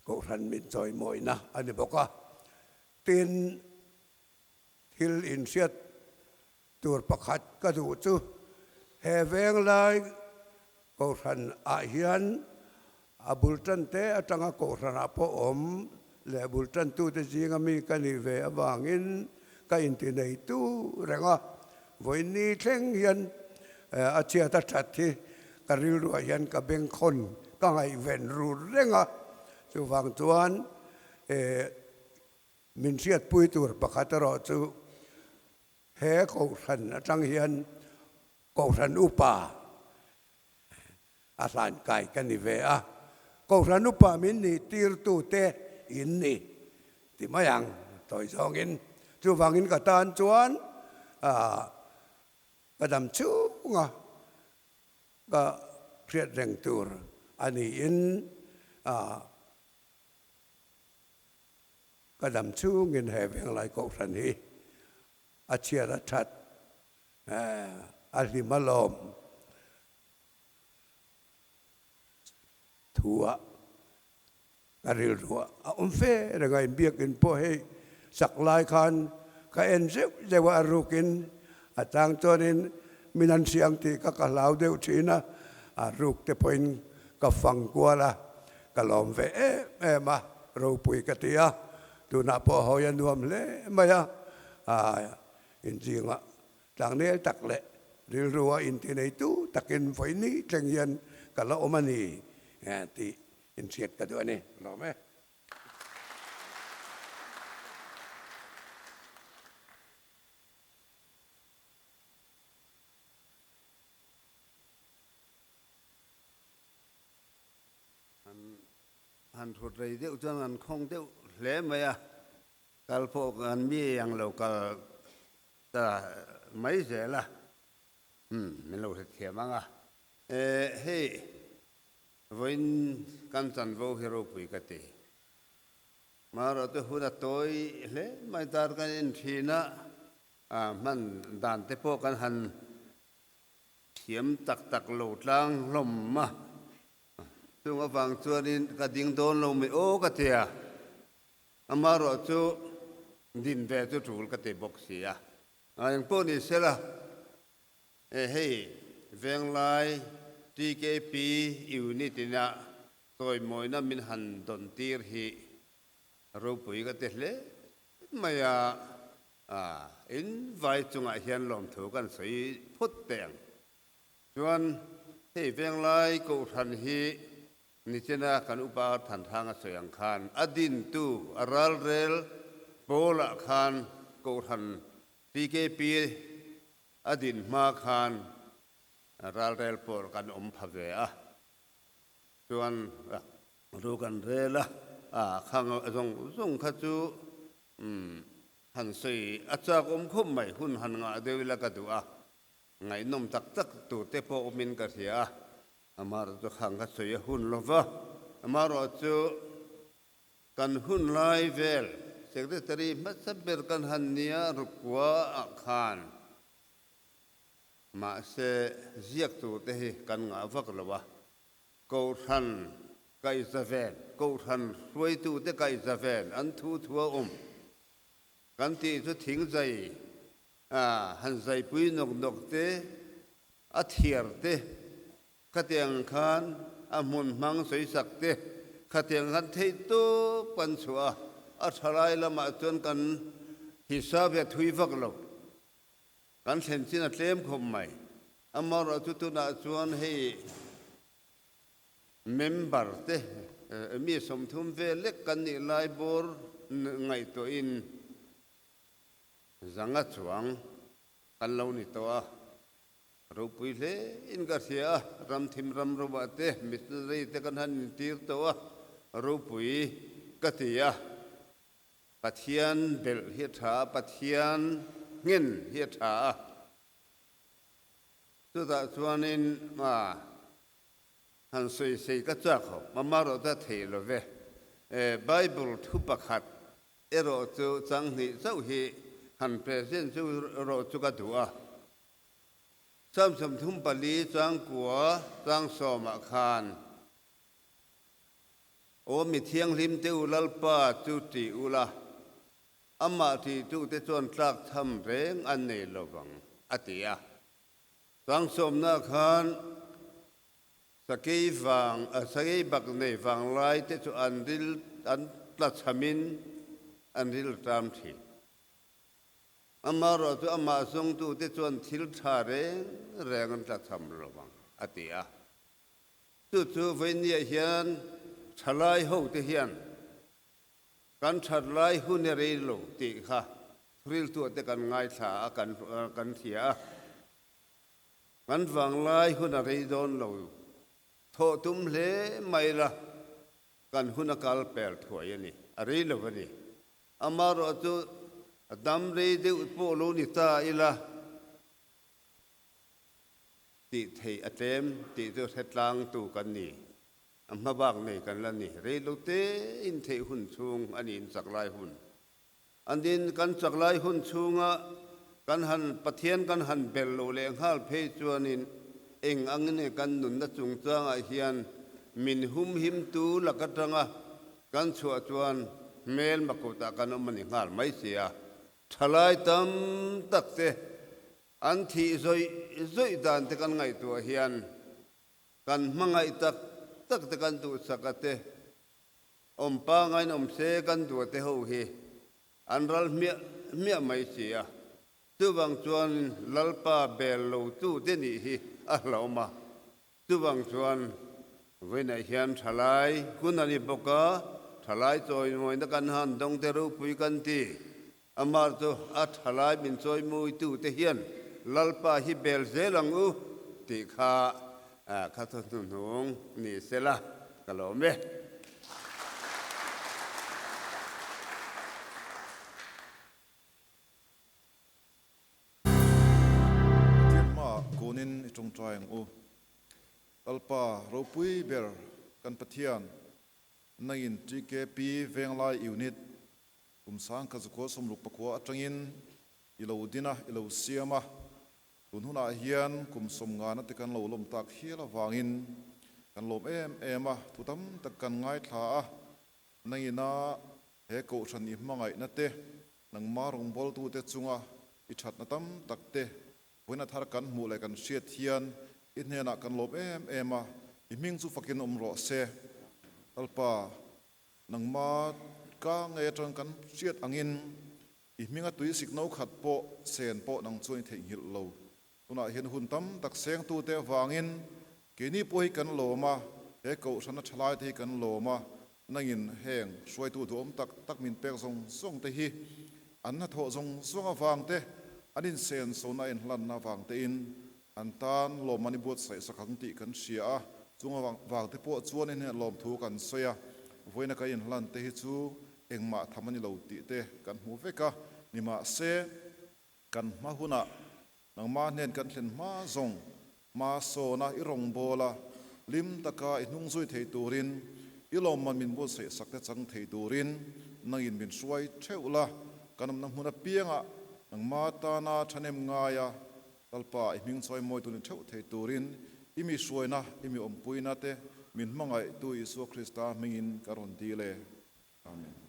Kohhran min chawimawina a ni bawk a, tin thil inhriat tur pakhat ka duh chu he Venglai Kohhran ah hian a bul tan te atanga Kohhran ah pawh awm leh bul tan tute zinga mi ka nih ve avangin ka inti neitu reng a, vawiin thleng hian a chhiat a that hi ka rilruah hian ka bengkhawn ka ngaihven ru reng a, chuvang chuan min hriatpui tur pakhat erawh chu He Kohhran atang hian Kohhran Upa a hlan kai ka ni ve a, Kohhran Upa min nih tirtute in ni ti mai ang tawi zawngin. Chuvangin ka tan chuan ka dam chhunga ka hriat reng tur a niin Ka dam chhungin he Venglai Kohhran hi a chhiat a that, a hlim a lawm thu ah ka rilru ah a awm fe reng a, inbiakin pawh hei sak lai khan ka en zeuh zeuh a, a rukin a chang chuanin Min an hriang tih kha ka hlau deuh thin a, a ruk te pawhin ka fang kual a, ka lawm ve em em a, ropui ka ti a, tunah pawh hawi a nuam hle mai a, inzingah tlangnel tak leh rilrua intineitu takin vawiini thleng hian ka la awm a ni tih inhriat ka duh a ni. Lawm e. Han thut rei deuh chuan an khawng deuh hle mai a, kal pawh kan mi ang lo kal ta mai zel a, umm min lo hrethiam ang a. Hei vawiin kan chanvo hi ropui ka ti. Marawhte hun a tawi hle mai dar kan en thin a, hman dan te pawh kan han thiam tak tak lo tlang hlawm a. Chung avang chuanin ka ding dawn lo mai aw ka ti a, amaherawh chu din ve chu tul ka ti bawk si a. Engpawh ni sela, hei Venglai TKP unit ina Chawimawina min han dawn tir hi ropui ka ti hle mai a, in vai chungah hian lawmthu kan sawi phut teh ang. Chuan hei Venglai Kohhran hi nichina kan upa Thanhranga sawi ang khan a dintu a ralrel pawlah khan Kohhran TKP a din hma khan ralrel pawl kan awm pha ve a. Chuan ru kan rel a, a khang zawng zawng kha chu han sawi a chak awm khawp mai, hun han ngah deuh ila ka duh a, ngaihnawm tak tak tur te pawh awmin ka hria a, amaherawh chu khang kha sawi a hun lo va, amaherawh chu kan hun lai vel secretary hmasa ber kan han nia rukua ah khan Mahse, ziak turte hi kan ngah vak lo a, Kohhran kaihza ven, Kohhran hruaitute kaihza ven an thu thu a awm. Kan tih chu thing zai, han zaipui nawk nawk te, a thiar te, khatiang khan a hmun hmang sawisak te, khatiang khan theih tawp kan chhuah a, a thalai lamah chuan kan hisap hi a thui vak lo. Kan thlen chin a tlem khawp mai. Amaherawh chu tunah chuan hei member te mi 30 vel lek kan nih lai bawr ngaihtuahin zanga chuang kan lo ni tawh a. Ropui hle in ka hria a, ramthim ram rovah te missionary te kan han intir tawh a, ropui ka ti a. Pathian belh hi a tha a, Pathian nghen hi a tha a. Chutah chuanin han sawisei ka chak ho, amaherawh chu a theih lo ve. Bible thu pakhat erawh chu changhnih chauh hi han present chu erawh chu ka duh a. Psalm 34 changkua chang sawmah khan Aw mi thianghlim te u Lalpa chu ṭih ula, amah ṭihtute chuan tlak cham reng an nei lo vang, a ti a. Changsawmna khan sakei vang, sakei bak nei vang lai te chu an ril an tla chamin an ril ṭam ṭhin. Amaherawh chu amah zawngtute chuan thil ṭha reng reng an tla cham lo vang, a ti a. Chu chu vawinia hian thalai ho te hian kan that lai hun e rei lo tih kha thuriltuah te kan ngaithla a, kan kan hria a. Kan vanglai hun a rei dawn lo thawh tum hle mai la, kan hun a kal pel thuai a ni, a rei lo a ni. Amaherawh chu dam rei deuh pawh lo ni ta ila, Tih theih a tlem tih chu hre tlangtu kan ni. A hma bak nei kan la ni. Rei lo tein theih hun chhung a niin chak lai hun. An din kan chak lai hun chhunga kan han Pathian kan han bel lo leh nghal phei chuanin eng angin nge kan nunna chungchangah hian min humhimtu lak atanga kan chhuah chuan hmelma kutah kan awm a ni nghal mai si a. Thalai tam tak te. An thih zawih zawih dan te kan ngaihtuah hian kan hmangaih tak tak te kan duhsak a te, awm pangain awm se kan duh te ho hi an ral hmiah hmiah mai si a. Chuvang chuan Lalpa bel lo tu te nih hi a hlauhawm a. Chuvang chuan vawiinah hian thalai hun a ni bawk a, thalai chawimawina kan han dawng te ropui kan ti. Amah chu a thalai min chawimawitu te hian Lalpa hi bel zel ang u tih kha kha thawhnuhnung ni sela ka lawm e. Pathian hmaah kunin i tawngtai ang u. Lalpa ropui ber kan Pathian nangin TKP Venglai Unit kum sang kha zakua sawmruk pakua atangin i lo din a, i lo siam a. Tun hunah hian kum sawmngana te kan lo lawm tak hial avangin kan lawm em em a, thu tam tak kan ngaithla a. Nangina he kohhran i hmangaihna te, nangma rawngbawltute chunga i thatna tam tak te vawiina thar kan hmuh leh kan hriat hian i hnenah kan lawm em em a, i hming chu fakin awm rawh se. Lalpa, nangma ka ngei atang kan hriat angin i hminga tui sik no khat pawh sen pawh nang chuan i theihnghilh lo. Tunah hian hun tam tak sengtute avangin keini pawh hi kan lawm a, he kohhrana thalaite hi kan lawm a, nangin heng hruaitu duhawm tak tak min pek zawng zawng te hi an hnathawh zawng zawng avang te, an insenso-na a inhlanna avang tein an tan lawmman i buatsaih sak ang tih kan hria a, chung avang te pawh chuan in lawmthu kan sawi a, vawiina kan inhlan te hi chu engmah tham a ni lo tih te kan hmu vek a, nimahse Kan hma hunah nangmah hnen kan thlen hma zawng hma sawna i rawngbawla lim taka i hnung zui thei turin i lawmman min buatsaih sak te chang thei turin nangin min hruai theuh la, kan awmna hmun apiangah nangmah tana thahnem ngaia Lalpa i hming chawi mawi tuni theuh thei turin i mi hruaina i mi awmpuina te min hmangaihtu Isua Krista hmingin ka rawn dil e. Amen.